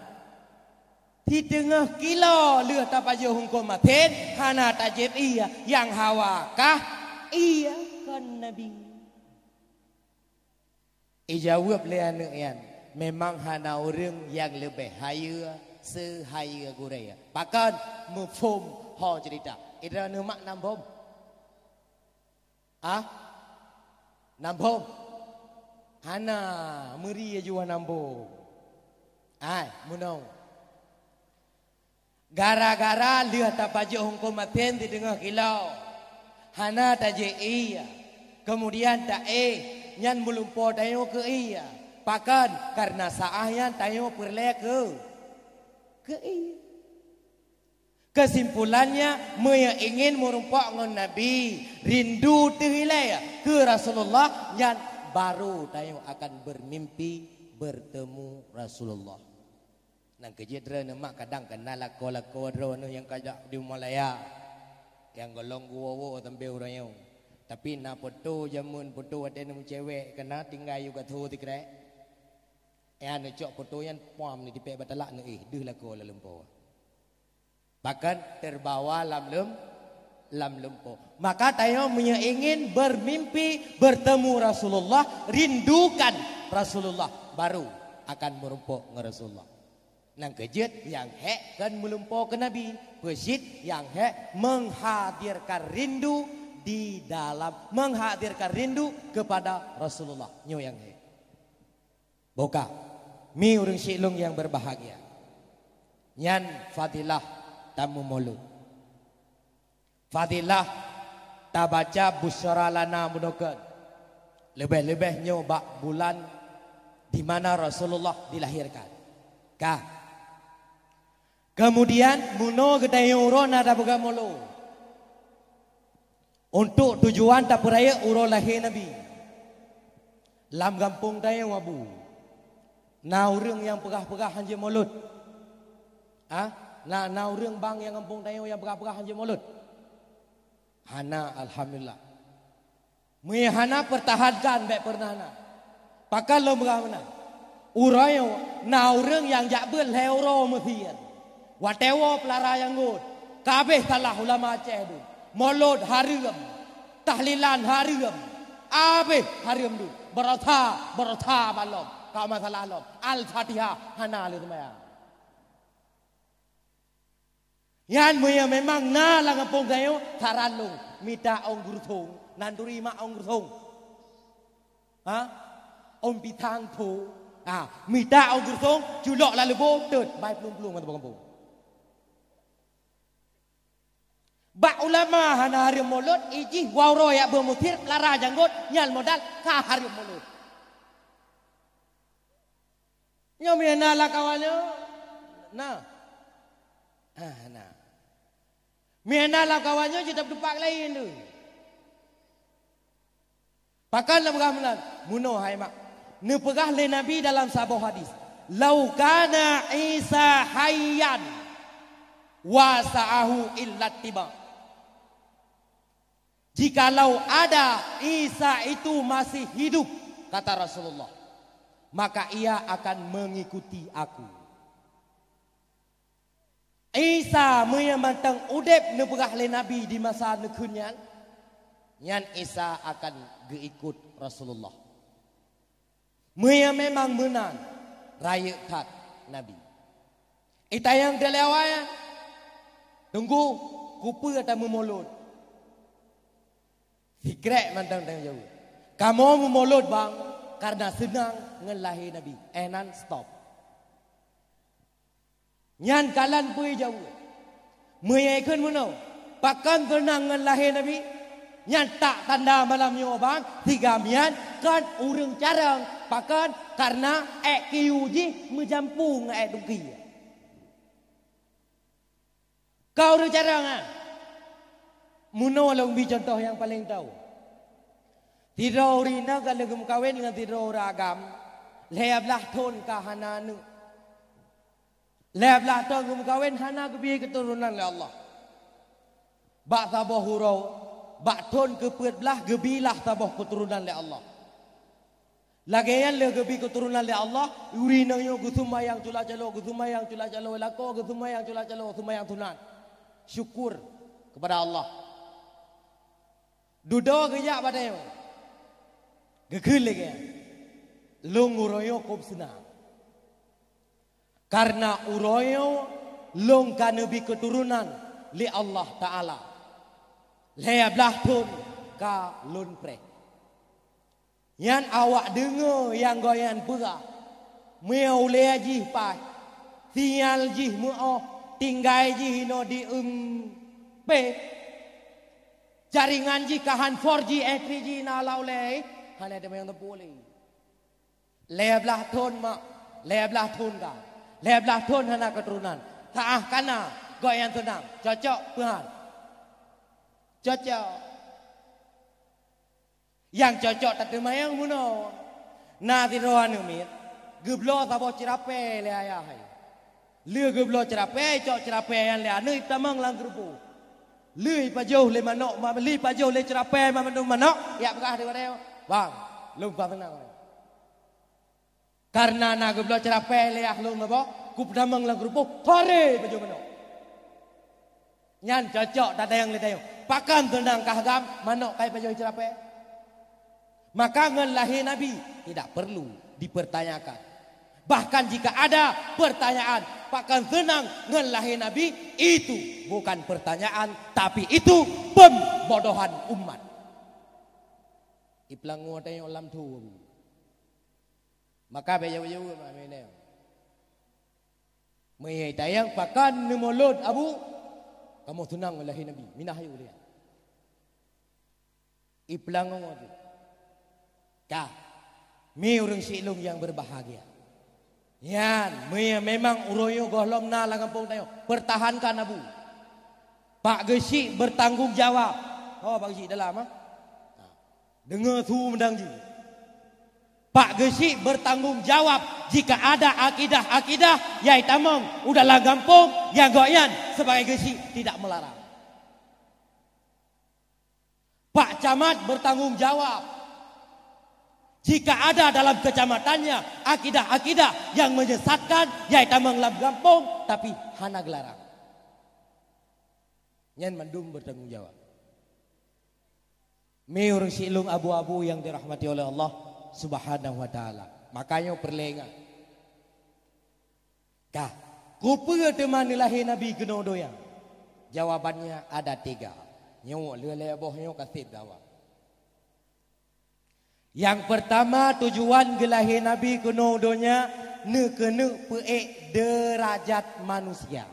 "Siteungoh kilo lheueh tapajoh Teungku Masin, hana tajieb ie, nyang hawa kah ie kon Nabi." Ijaweueb lé aneuëk nyan, "Memang hana ureuëng nyang leubeh hayeue seuhayeue gurée." Pakon? Muphom ho ceurita. Idroeneuh mak na muphom? Ah? Nambom? Hana, meuri aju nambom. Ai, meunoe. Gara-gara lheueh tapajoh hukôm maté sideungoh kilo, hana tajép ie, keumudian taéh, nyan meulumpo tanyoe keu ie. Pakon? Kareuna saát nyan tanyoe peureulée keu, keu ie. Keusimpulannya, meunyoe ingin meurumpok ngon Nabi, rindu teuh ilée keu Rasulullah, nyan baru tanyoe akan bermimpi bertemu Rasulullah. Nyang keujeuet droeneuh mak kadang ka na lakoe-lakoe droeneuh nyang ka jak di Malaya, nyang gohlom geuwoe-woe sampoe uroe nyoe. Tapi na poto jameun, poto watée neuh meucewek ka na tinggai yue ka tho sikrek. Nyan neucok poto nyan puam neutipék bak talak neuéh deuh lakoe lam lumpo. Bahkan terbawa lam lum-, lam lumpo. Maka tanyoe meunyoe ingin bermimpi bertemu Rasulullah, rindukan Rasulullah, baru akan meurumpok ngon Rasulullah. Nyang keujeuet nyang hék kon meulumpo keu Nabi, peucit nyang hék menghadirkan rindu di dalam, menghadirkan rindu kepada Rasulullah. Nyoe nyang hék. Boh ka, mi ureuëng syik lôn nyang berbahagia. Nyan fadilah tameumolod. Fadilah tabaca busyara lana meunoe kon. Leubeh-leubeh nyoe bak bulan di mana Rasulullah dilahirkan. Ka. Keumudian, bunoe geutanyoe uroe na tapeugah molod. Untuk tujuan tapeurayeuk uroe lahé Nabi. Lam gampông tanyoe Abu, na ureuëng nyang peugah-peugah hanjeuet molod? Ah, na, na ureuëng bang nyang gampông tanyoe nyang peugah-peugah hanjeuet molod? Hana, alhamdulillah. Meunyoe hana, peurtahankan bék peureunah na. Pakon lôn peugah meunan? Uroe nyoe na ureuëng nyang jak beuet lhée uroe meusién. Watée woe peulara nyang gôt, ka abéh salah ulama Aceh deuh. Molod hareuem, tahlilan hareuem, abéh hareuem deuh. Baroesa, baroesa bak lom, ka masalah lom. Al-Fatihah hana lé seumayang. Nyan meunyoe memang na lam gampông tanyoe, saran lôn, mita ôn geureuthong, nan turi mak ôn geureuthong. Ha? Ôn pisang tho. Ha, mita ôn geureuthong, culok lam leubô, teut, bai plueng-plueng mata gampông. Bak ulama hana hareuem molod, ijih wawroe yak beumusir, pelara janggot, nyan modal ka hareuem molod. Nyoe meuhana lam kawan nyoe? Na. Ah, na. Meuhana lam kawan nyoe jeuet teumpat laén tu. Pakon neupeugah meunan? Meunoe hai mak. Neupeugah lé Nabi dalam saboh hadis, "Lau kana Isa hayyan wa sa'ahu illa tiba." Jikalau ada Isa itu masih hidup, kata Rasulullah, maka ia akan mengikuti aku. Isa meunyoe mantong udeb neupeugah lé Nabi di masa neukheun nyan, nyan Isa akan geuikot Rasulullah. Meunyoe memang meunan, rayeuk that Nabi. Itanyong dilewat, tunggu, kupeue tameumolod. Sikrek mantong tanyoe jaweueb. Kamoe meumolod bang, kareuna seunang ngon lahé Nabi. Eh nan stop. Nyan kalon peue jaweueb. Meunyoe kheun meunoe, pakon seunang ngon lahé Nabi? Nyan tak tanda malam nyoe bang, siga mian kon ureuëng carông. Pakon? Kareuna ék kiyue jih meujampu ngon ék tungki. Kau ureuëng carông, ah? Meunoe lôn bi contoh nyang paleng tau. Sidroe ureuëng inong ka lheueh geumeukawen ngon sidroe ureuëng agam, lhée blaih thon ka hana aneuëk. Lhée blaih thon geumeukawen hana geubri keuturonan lé Allah. Bak saboh uroe, bak thon keupeuet blaih geubilah saboh keuturonan lé Allah. Lagée nyan lheueh geubri keuturonan lé Allah, ureuëng inong nyoe geuseumayang cula calo, geuseumayang cula calo, lakoe geuseumayang cula calo, seumayang sunat. Syukur kepada Allah. Dudoe geujak bak tanyoe. Geukheun lagée nyan, lôn uroe nyoe kôb seunang. Kareuna uroe nyoe lôn ka neubi keuturonan lé Allah Taala. Lhée blaih thon ka lôn preh. Nyan awak deungoe nyang gobnyan peugah, meunyoe ulée jih paih, sinyal jih meu'oh, tinggai jih inoe di eumpe, jaringan jih ka han four G, eh, three G na lam ulée, hana teuma nyang teupeu lé. Lhée blaih thon mak, lhée blaih thon ka, lhée blaih thon hana keuturonan. Ka ah kana, gobnyan seunang, cocok peuhan. Cocok. Nyang cocok tateumayang meunoe. Na sidroe aneuk miet, geubloe saboh ceurapée lé ayah hai. Lheueh geubloe ceurapée, icok ceurapée nyan lé aneuk itamong lam keureupôh. Lheueh ipajoh lé manok, ma-, lheueh ipajoh lé ceurapée ma-, mandum manok, ijak peugah di badan, "Bang, lôn ka seunang." Kareuna na geubloe ceurapée lé ayah lôn saboh, kupeutamong lam keureupôh, tore pajoh manok. Nyan cocok tatanyong lé tanyoe. Pakon seunang kah gam manok ka ipajoh ceurapée? Maka ngon lahé Nabi tidak perlu dipertanyakan. Bahkan jika ada pertanyaan, pakon seunang ngon lahé Nabi, itu bukan pertanyaan, tapi itu pembodohan umat. Ipeulangoe tanyoe lam thu. Maka bék jaweueb-jaweueb mak, meunan. Meunyoe tanyong pakon neumulod abu, kamoe seunang lahé Nabi, minah yue lé. Ipeulangoe tu. Ka, mi ureuëng siklong nyang berbahagia. Nyan, meunyoe memang uroe nyoe gohlom na lam gampông tanyoe, pertahankan abu. Pak Geuchik bertanggung jawab. Oh, Pak Geuchik dalam, ah. Deungoe su meudang jih. Pak Geuchik bertanggung jawab jika ada akidah-akidah nyang itamong u dalam gampông nyang gobnyan sebagai Geuchik tidak melarang. Pak Camat bertanggung jawab jika ada dalam kecamatannya akidah-akidah nyang menyesatkan nyang itamong lam gampông tapi hana geularang. Nyan mandum bertanggung jawab. Mi ureuëng siklong abu-abu nyang dirahmati oleh Allah Subhanahu wa Taala. Makanya peureulée ingat. Ka, keupeue teuma neulahé Nabi keunoe donya? Jawabannya ada tiga. Nyoe lheueh lhée boh nyoe ka seb dawa. Nyang peurtama, tujuan geulahé Nabi keunoe donya neukeuneuk peuék deurajat manusia.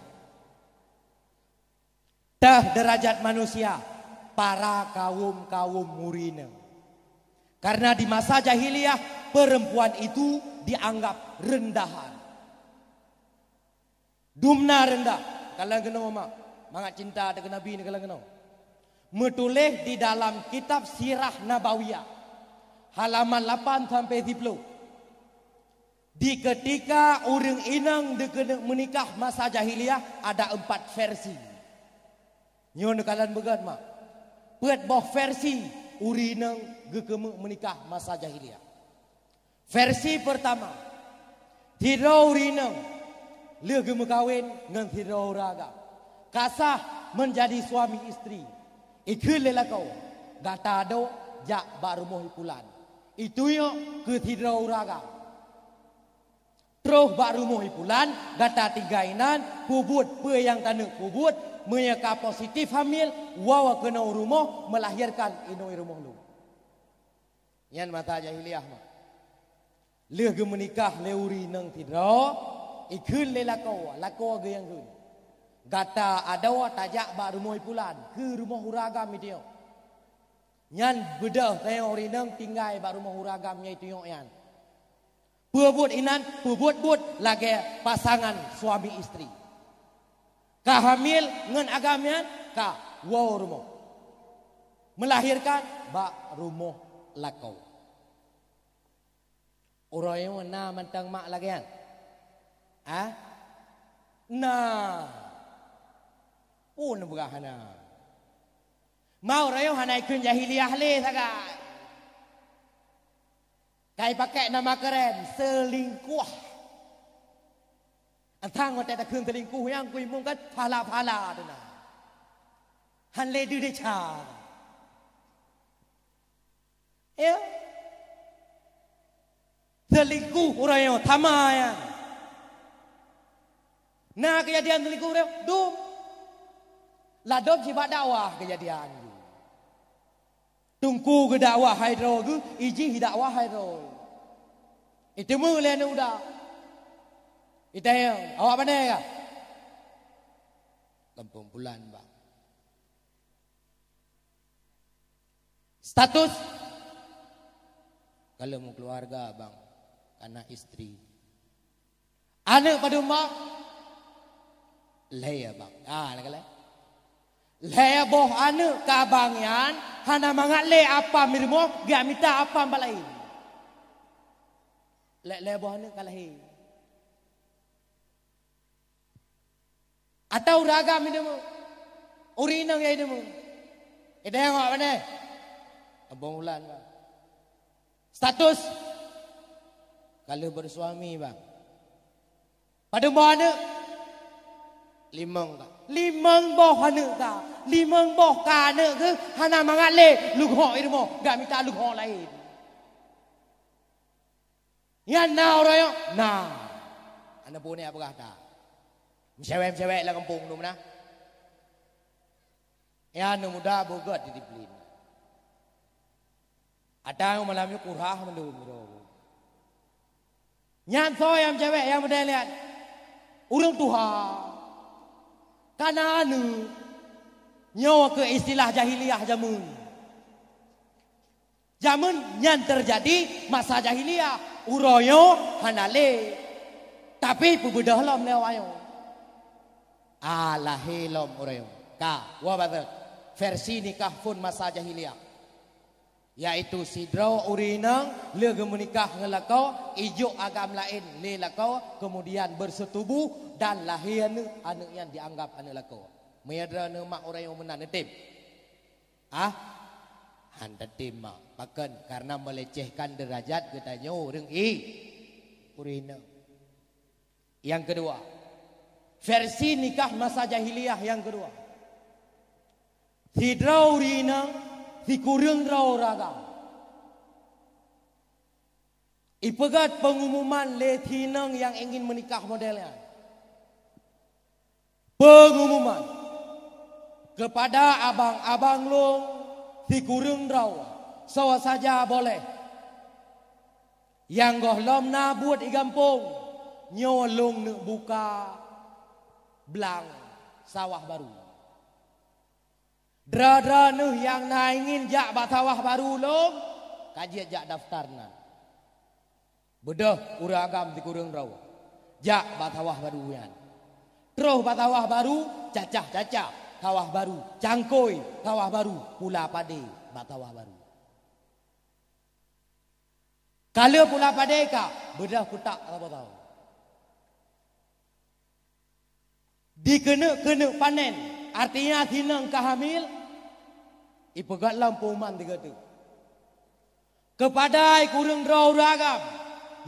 Teuh deurajat manusia, para kawöm-kawöm ureuëng inong. Karena di masa jahiliyah, perempuan itu dianggap rendahan. Dumna reundah, kalon keunoe mak, mangat cinta teuh keu Nabi neukalon keunoe. Meutuléh di dalam kitab Sirah Nabawiyah, halaman lapan sampai siploh. Di keutika ureuëng inong dikeuneuk meunikah masa jahiliyah, ada empat versi. Nyoe neukalon beugét mak. Peuet boh versi ureuëng inong geukeumeuk meunikah masa jahiliyah. Versi peurtama, sidroe ureuëng inong lheueh geumeukawen ngon sidroe ureuëng agam, ka sah meunjadi suami istri. Ikheun lé lakoe, gata adoe jak bak rumoh ipulan, itunyok keu sidroe ureuëng agam. Troh bak rumoh ipulan, gata tinggai inan, peubuet peue nyang taneuk peubuet, meunyoe ka positif hamil, woe keunoe rumoh meulahirkan inoe rumoh lôn. Nyan masa jahiliyah mah. Lheueh geumeunikah lé ureuëng inong sidroe, ikheun lé lakoe, lakoe geuh nyang kheun, gata adoe tajak bak rumoh ipulan, keu rumoh ureuëng agam itunyok. Nyan beudôh tanyoe ureuëng inong tinggai bak rumoh ureuëng agam nyang itunyok nyan. Peubuet inan, peubuet buet lagée pasangan suami istri. Ka hamil ngon agam nyan, ka woe rumoh. Meulahirkan bak rumoh lakoe. Uroe nyoe na mantong mak lagée nyan? Ah? Na. Peue neupeugah hana? Ma uroe nyoe hana ikheun jahiliyah lé sagai. Ka ipakék nama keuren, selingkuh. Antang watée takheun selingkuh nyang kuimong kan phala-phala tu na. Han lé deuh desya. Ya. Selingkuh uroe nyoe sama ya. Na keujadian selingkuh uroe nyoe, dum. Ladom sibak dakwah keujadian. Teungku geudakwah hai droe geuh, ijih dakwah hai droe. Iteumé lé aneuk muda. Itanyong, awak pane ka? Gampông bulan, Bang. Status? Kalau meukeuluwarga, Bang, kana istri. Aneuk padum boh? Lhèe, Bang. Ah, lagèe lhèe. Lhèe boh aneuk keu abang nyan hana mangat lé apam di rumoh, geumita apam bak laén. Lhèe, lhèe boh aneuk ka lahé. Atau ureueng agam ineumé? Ureueng inong nyang ineumé? Ideh ngok pane? Abang Ulan, Bang. Status? Kalau bersuami, Bang. Padum boh aneuk? Limong ka. Limong boh aneuk ka. Limong boh ka aneuk geuh hana mangat lé leuhok i rumoh, geumita leuhok laén. Nyan na uroe nyoe? Na. Aneuk pue nyan peugah that. Meucewek-meucewek lam gampông tu meunan. Nyan aneuk muda beugöt disiplin. Ata malam nyoe kurah mandum droe. Nyan soe nyang meucewek nyang meudeh lihat? Ureueng tuha. Kana aneuk. Nyoe keuh istilah jahiliyah jameun. Jameun nyan teujadi masa jahiliyah, uroe nyoe hana lé. Tapi peubeudoh lom lé awak nyoe. Ah, lahé lom uroe nyoe. Ka, woe bateuk. Versi nikah phon masa jahiliyah. Yaitu sidroe ureueng inong lheueh geumeunikah ngon lakoe, ijok agam laén lé lakoe, kemudian bersetubuh dan lahé aneuk, aneuk nyan dianggap aneuk lakoe. Meunyoe droeneuh mak uroe nyoe meunan neutem. Ah, han tatem mak. Pakon? Karena melecehkan derajat geutanyoe ureueng i-, ureueng inong. Nyang keudua, versi nikah masa jahiliyah nyang keudua. Sidroe ureueng inong, sikureueng droe ureueng agam. Ipeugöt pengumuman lé si inong nyang ingin meunikah model nyan. Pengumuman, kepada abang-abang lôn sikureueng droe, soe saja boleh. Nyang gohlom na buet i gampông, nyoe lôn neuk buka blang sawah barô. Droe-droeneuh nyang na ingin jak bak sawah barô lôn, ka jeuet jak daftar nan. Beudôh ureueng agam sikureueng droe jak bak sawah barô nyan. Troh bak sawah barô, cacah-cacah sawah barô, cangkôi sawah barô, pula padé bak sawah barô. Ka lheueh pula padé ka, beudôh peutak saboh-saboh. Dikeuneuk-keuneuk panen, artinya si inong ka hamil, ipeugöt lom pengumuman sigoe teuk. Keupada sikureueng droe ureueng agam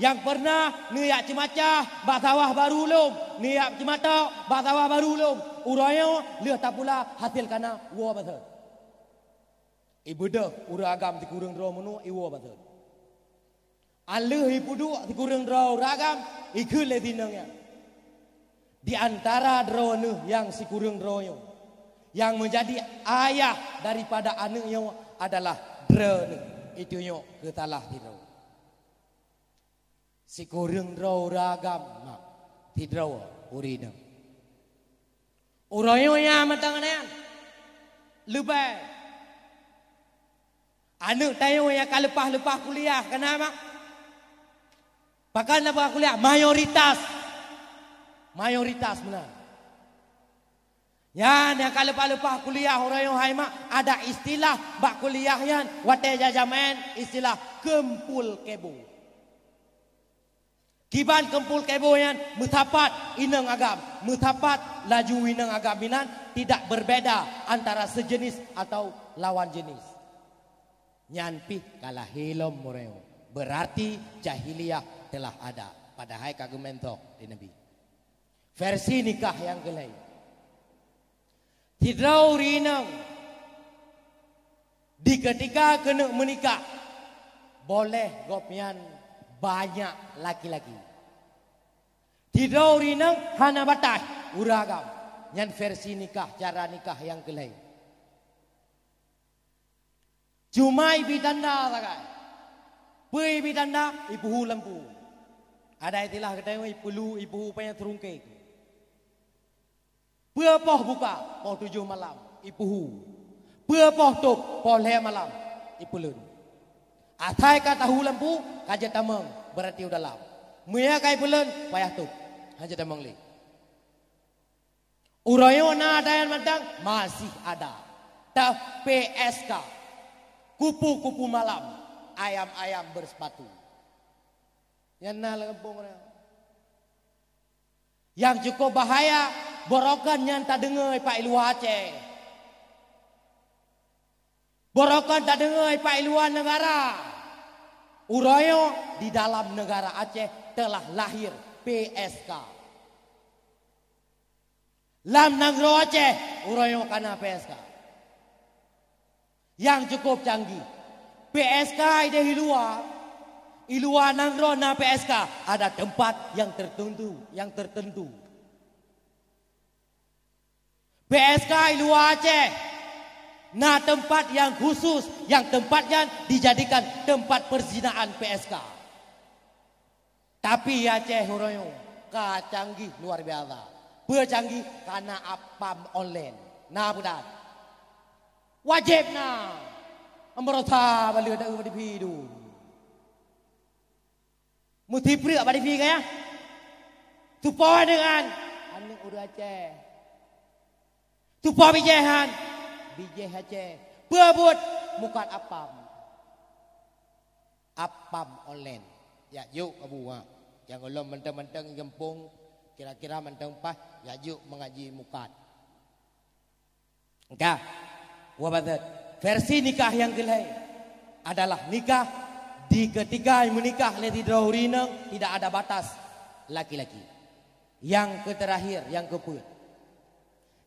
nyang peureunah neujak ceumacah bak sawah barô lôn, neujak ceumatok bak sawah barô lôn, uroe nyoe lheueh tapula hasé ka na, woe baseue. Ibeudôh ureueng agam sikureueng droe meunoe iwoe baseue. Alheueh ipeuduek sikureueng droe ureueng agam, ikheun lé si inong nyan, "Di antara droeneuh nyang sikureueng droe nyoe, nyang meujadi ayah daripada aneuk nyoe adalah droeneuh." Itu nyoe keusalah sidroe. Sikureueng droe ureueng agam, mak, sidroe ureueng inong. Uroe nyoe nyang mantong nyan leubeh. Aneuk tanyoe nyang ka leupah-leupah kuliah, kana mak? Pakon leupah kuliah? Mayoritas. Mayoritas meunan. Nyan nyang ka leupah-leupah kuliah uroe nyoe hai mak, ada istilah bak kuliah nyan watèe jajamen, istilah keumpul kebo. Kiban keumpul kebo nyan meusapat inong agam, meusapat laju inong agam inan tidak berbeda antara sejenis atau lawan jenis. Nyan pih ka lahé lom uroe nyoe. Berarti jahiliyah telah ada, padahai ka geumeuntok di Nabi. Versi nikah nyang keulhèe. Sidroe ureueng inong di keutika keuneuk meunikah, boleh gobnyan banyak laki-laki. Sidroe ureueng inong hana bataih ureueng agam. Nyan versi nikah, cara nikah nyang keulhèe. Cuma ibi tanda sagai. Peue ibi tanda? Ipuhu lampu. Ada istilah geutanyoe ipeulu, ipuhu panyang seurungkeng. Peue poh buka? Poh tujoh malam, ipuhu. Peue poh tôb? Poh lhèe malam, ipeuleuen. Asai ka tahu lampu, ka jeuet tamong, beurati u dalam. Meunyo ka ipeuleuen, payah tôb. Hana jeuet tamong lé. Uroe nyoe na dayah mantong masih ada. Teuh P S K. Kupu-kupu malam, ayam-ayam bersepatu. Nyan na lam gampông nyoe. Nyang cukup bahaya, barokon nyan tadeungoe bak luwa Aceh. Barokon tadeungoe bak luwa neugara. Uroe nyoe di dalam neugara Aceh telah lahir P S K. Lam nanggroe Aceh, uroe nyoe ka na P S K. Nyang cukup canggih. P S K ideh i luwa, i luwa nanggroe na P S K, ada tempat yang tertentu, yang tertentu. P S K i luwa Aceh na tempat yang khusus, yang tempat nyan dijadikan tempat perzinaan P S K. Tapi Aceh uroe nyoe ka canggih luar biasa. Peue canggih? Ka na apam online. Na peue dan? Wajéb na. Amrosa baleue deuh bak T V dum. Meusipreuk bak T V kayah. Tupo dengan aneuk ureueng Aceh. Tupo bijéh han. Bijéh Aceh. Peue buet? Mukat apam. Apam online. Jak jok Abu, ha. Nyang ulôn mantong-mantong i gampông, kira-kira mantong paih, jak jok mengaji mukat. Ka. Wabazat. Versi nikah yang keuhai adalah nikah di ketika menikah lé sidroe ureueng inong tidak ada batas laki-laki. Yang keuterakhir, yang keupeuet.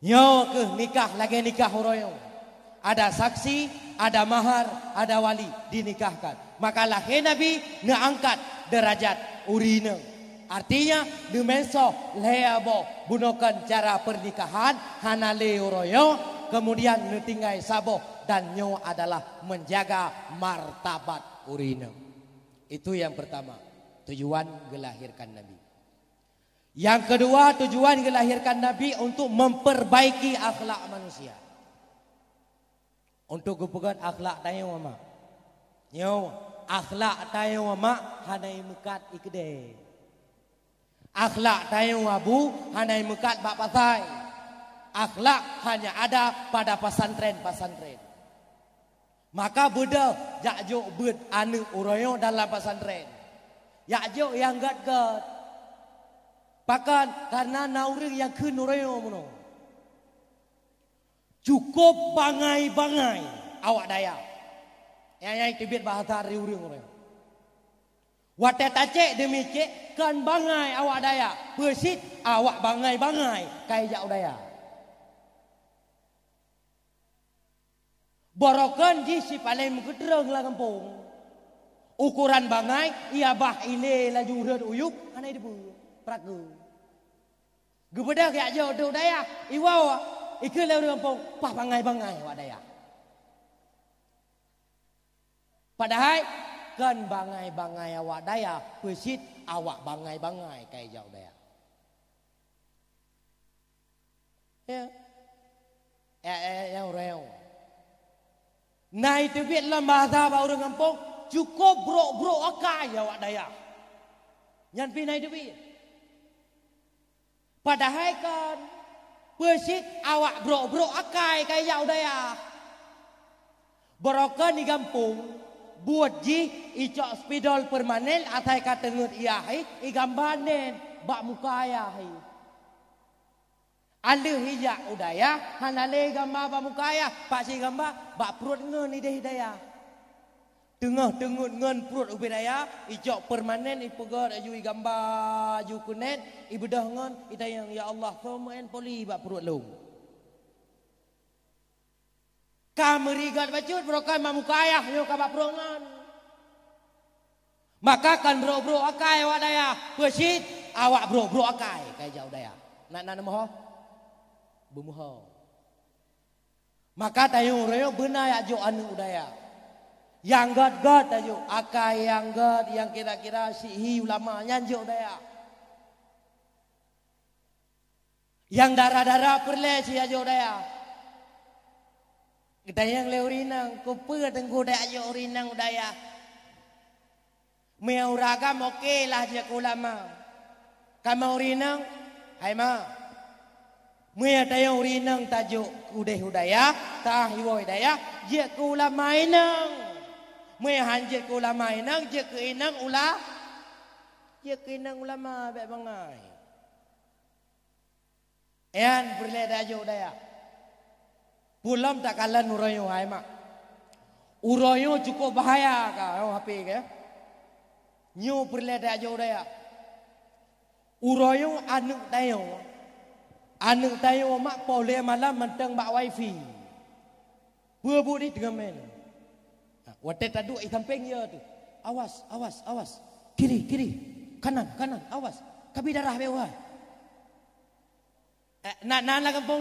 Nyoe keuh nikah lagée nikah uroe nyoe. Ada saksi, ada mahar, ada wali dinikahkan. Maka lahé Nabi neuangkat derajat ureueng inong. Artinya, neumeunsoh lhée boh bunoe kon cara pernikahan hana lé uroe nyoe, kemudian neutinggai saboh dan nyoe adalah menjaga martabat ureueng inong. Itu yang pertama, tujuan geulahirkan Nabi. Yang kedua, tujuan geulahirkan Nabi untuk memperbaiki akhlak manusia. Untuk geupeugét akhlak tanyoe mak. Nyoe, akhlak tanyoe mak hana imeukat ikeudée. Akhlak tanyoe abu hana imeukat bak pasai. Akhlak hanya ada pada pesantren-pesantren. Maka beudôh jak jok beuet aneuk uroe nyoe dalam pesantren. Jak jok nyang gét-gét. Pakon? Karena na ureuëng nyang kheun uroe nyoe meunoe. Cukup bangai-bangai awak dayah. Nyang, nyang teubiet bahasa ari ureuëng uroe nyoe. Watée tacék deumi cék kon bangai awak dayah, peusit awak bangai-bangai kai jak u dayah. Barokon jih si paleng meukeudrong lam gampông. Ukoran bangai, ia bah ilée laju rhot u yup, hana iteupeue, prakeue. Geubeudôh jak jok u dayah, iwoe, ikheun lé ureuëng gampông, paih bangai-bangai awak dayah. Padahai kon bangai-bangai awak dayah, peusit awak bangai-bangai kai jak u dayah. Ya. Eh, eh, nyang uroe nyoe. Na iteubiet lom bahasa bak ureuëng gampông, cukup brok-brok akai awak dayah. Nyan pih na iteubiet. Padahai kon, peusit awak brok-brok akai kai jak u dayah. Barokon i gampông, buet jih icok spidol permanen asai ka teungeut yah hi, igamba nen bak muka yah hi. Aleuh ijak u dayah, hana lé gamba bak muka yah, pakcit gamba bak pruet ngon ideh dayah. Teungoh teungeut ngon pruet ubé dayah, icok permanen ipeugét laju igamba laju keunen, ibeudôh ngon itanyong, "Ya Allah, soe meu'en poli bak pruet lôn?" Ka meurigat bacut barokon bak muka yah nyoe ka bak pruet ngon. Maka kon brok-brok akai awak dayah, peusit awak brok-brok akai kai jak u dayah. Nak, nak neumeuho? Beumeuho. Maka tanyoe uroe nyoe beuna jak jok aneuk u dayah. Nyang gét-gét tajok, akai nyang gét, nyang kira-kira sihi ulama nyan jok dayah. Nyang dara-dara peureulée si ajok dayah. Geutanyong lé ureueng inong, "Keupeue teungku tajok ureueng inong u dayah?" Meunyoe ureueng agam oke lah jeuet keu ulama. Kamoe ureueng inong, hai ma. Meunyoe tanyoe ureueng inong tajok udeh u dayah, taah iwoe dayah, jeuet keu ulama inong. Meunyoe han jeuet keu ulama inong, jeuet keu inong ula-, jeuet keu inong ulama bék bangai. Nyan peureulée tajok dayah. Pulom takalon uroe nyoe hai mak. Uroe nyoe cukup bahaya ka, oh, H P ke. Nyoe peureulée tajok dayah. Uroe nyoe aneuk tanyoe, aneuk tanyoe mak poh lhée malam mantong bak wifi. Peue buet di teungoh main. Ha, watée taduek di sampéng ya tu. Awas, awas, awas. Kiri, kiri. Kanan, kanan, awas. Kabi darah bewah. Eh, na, na, na gampông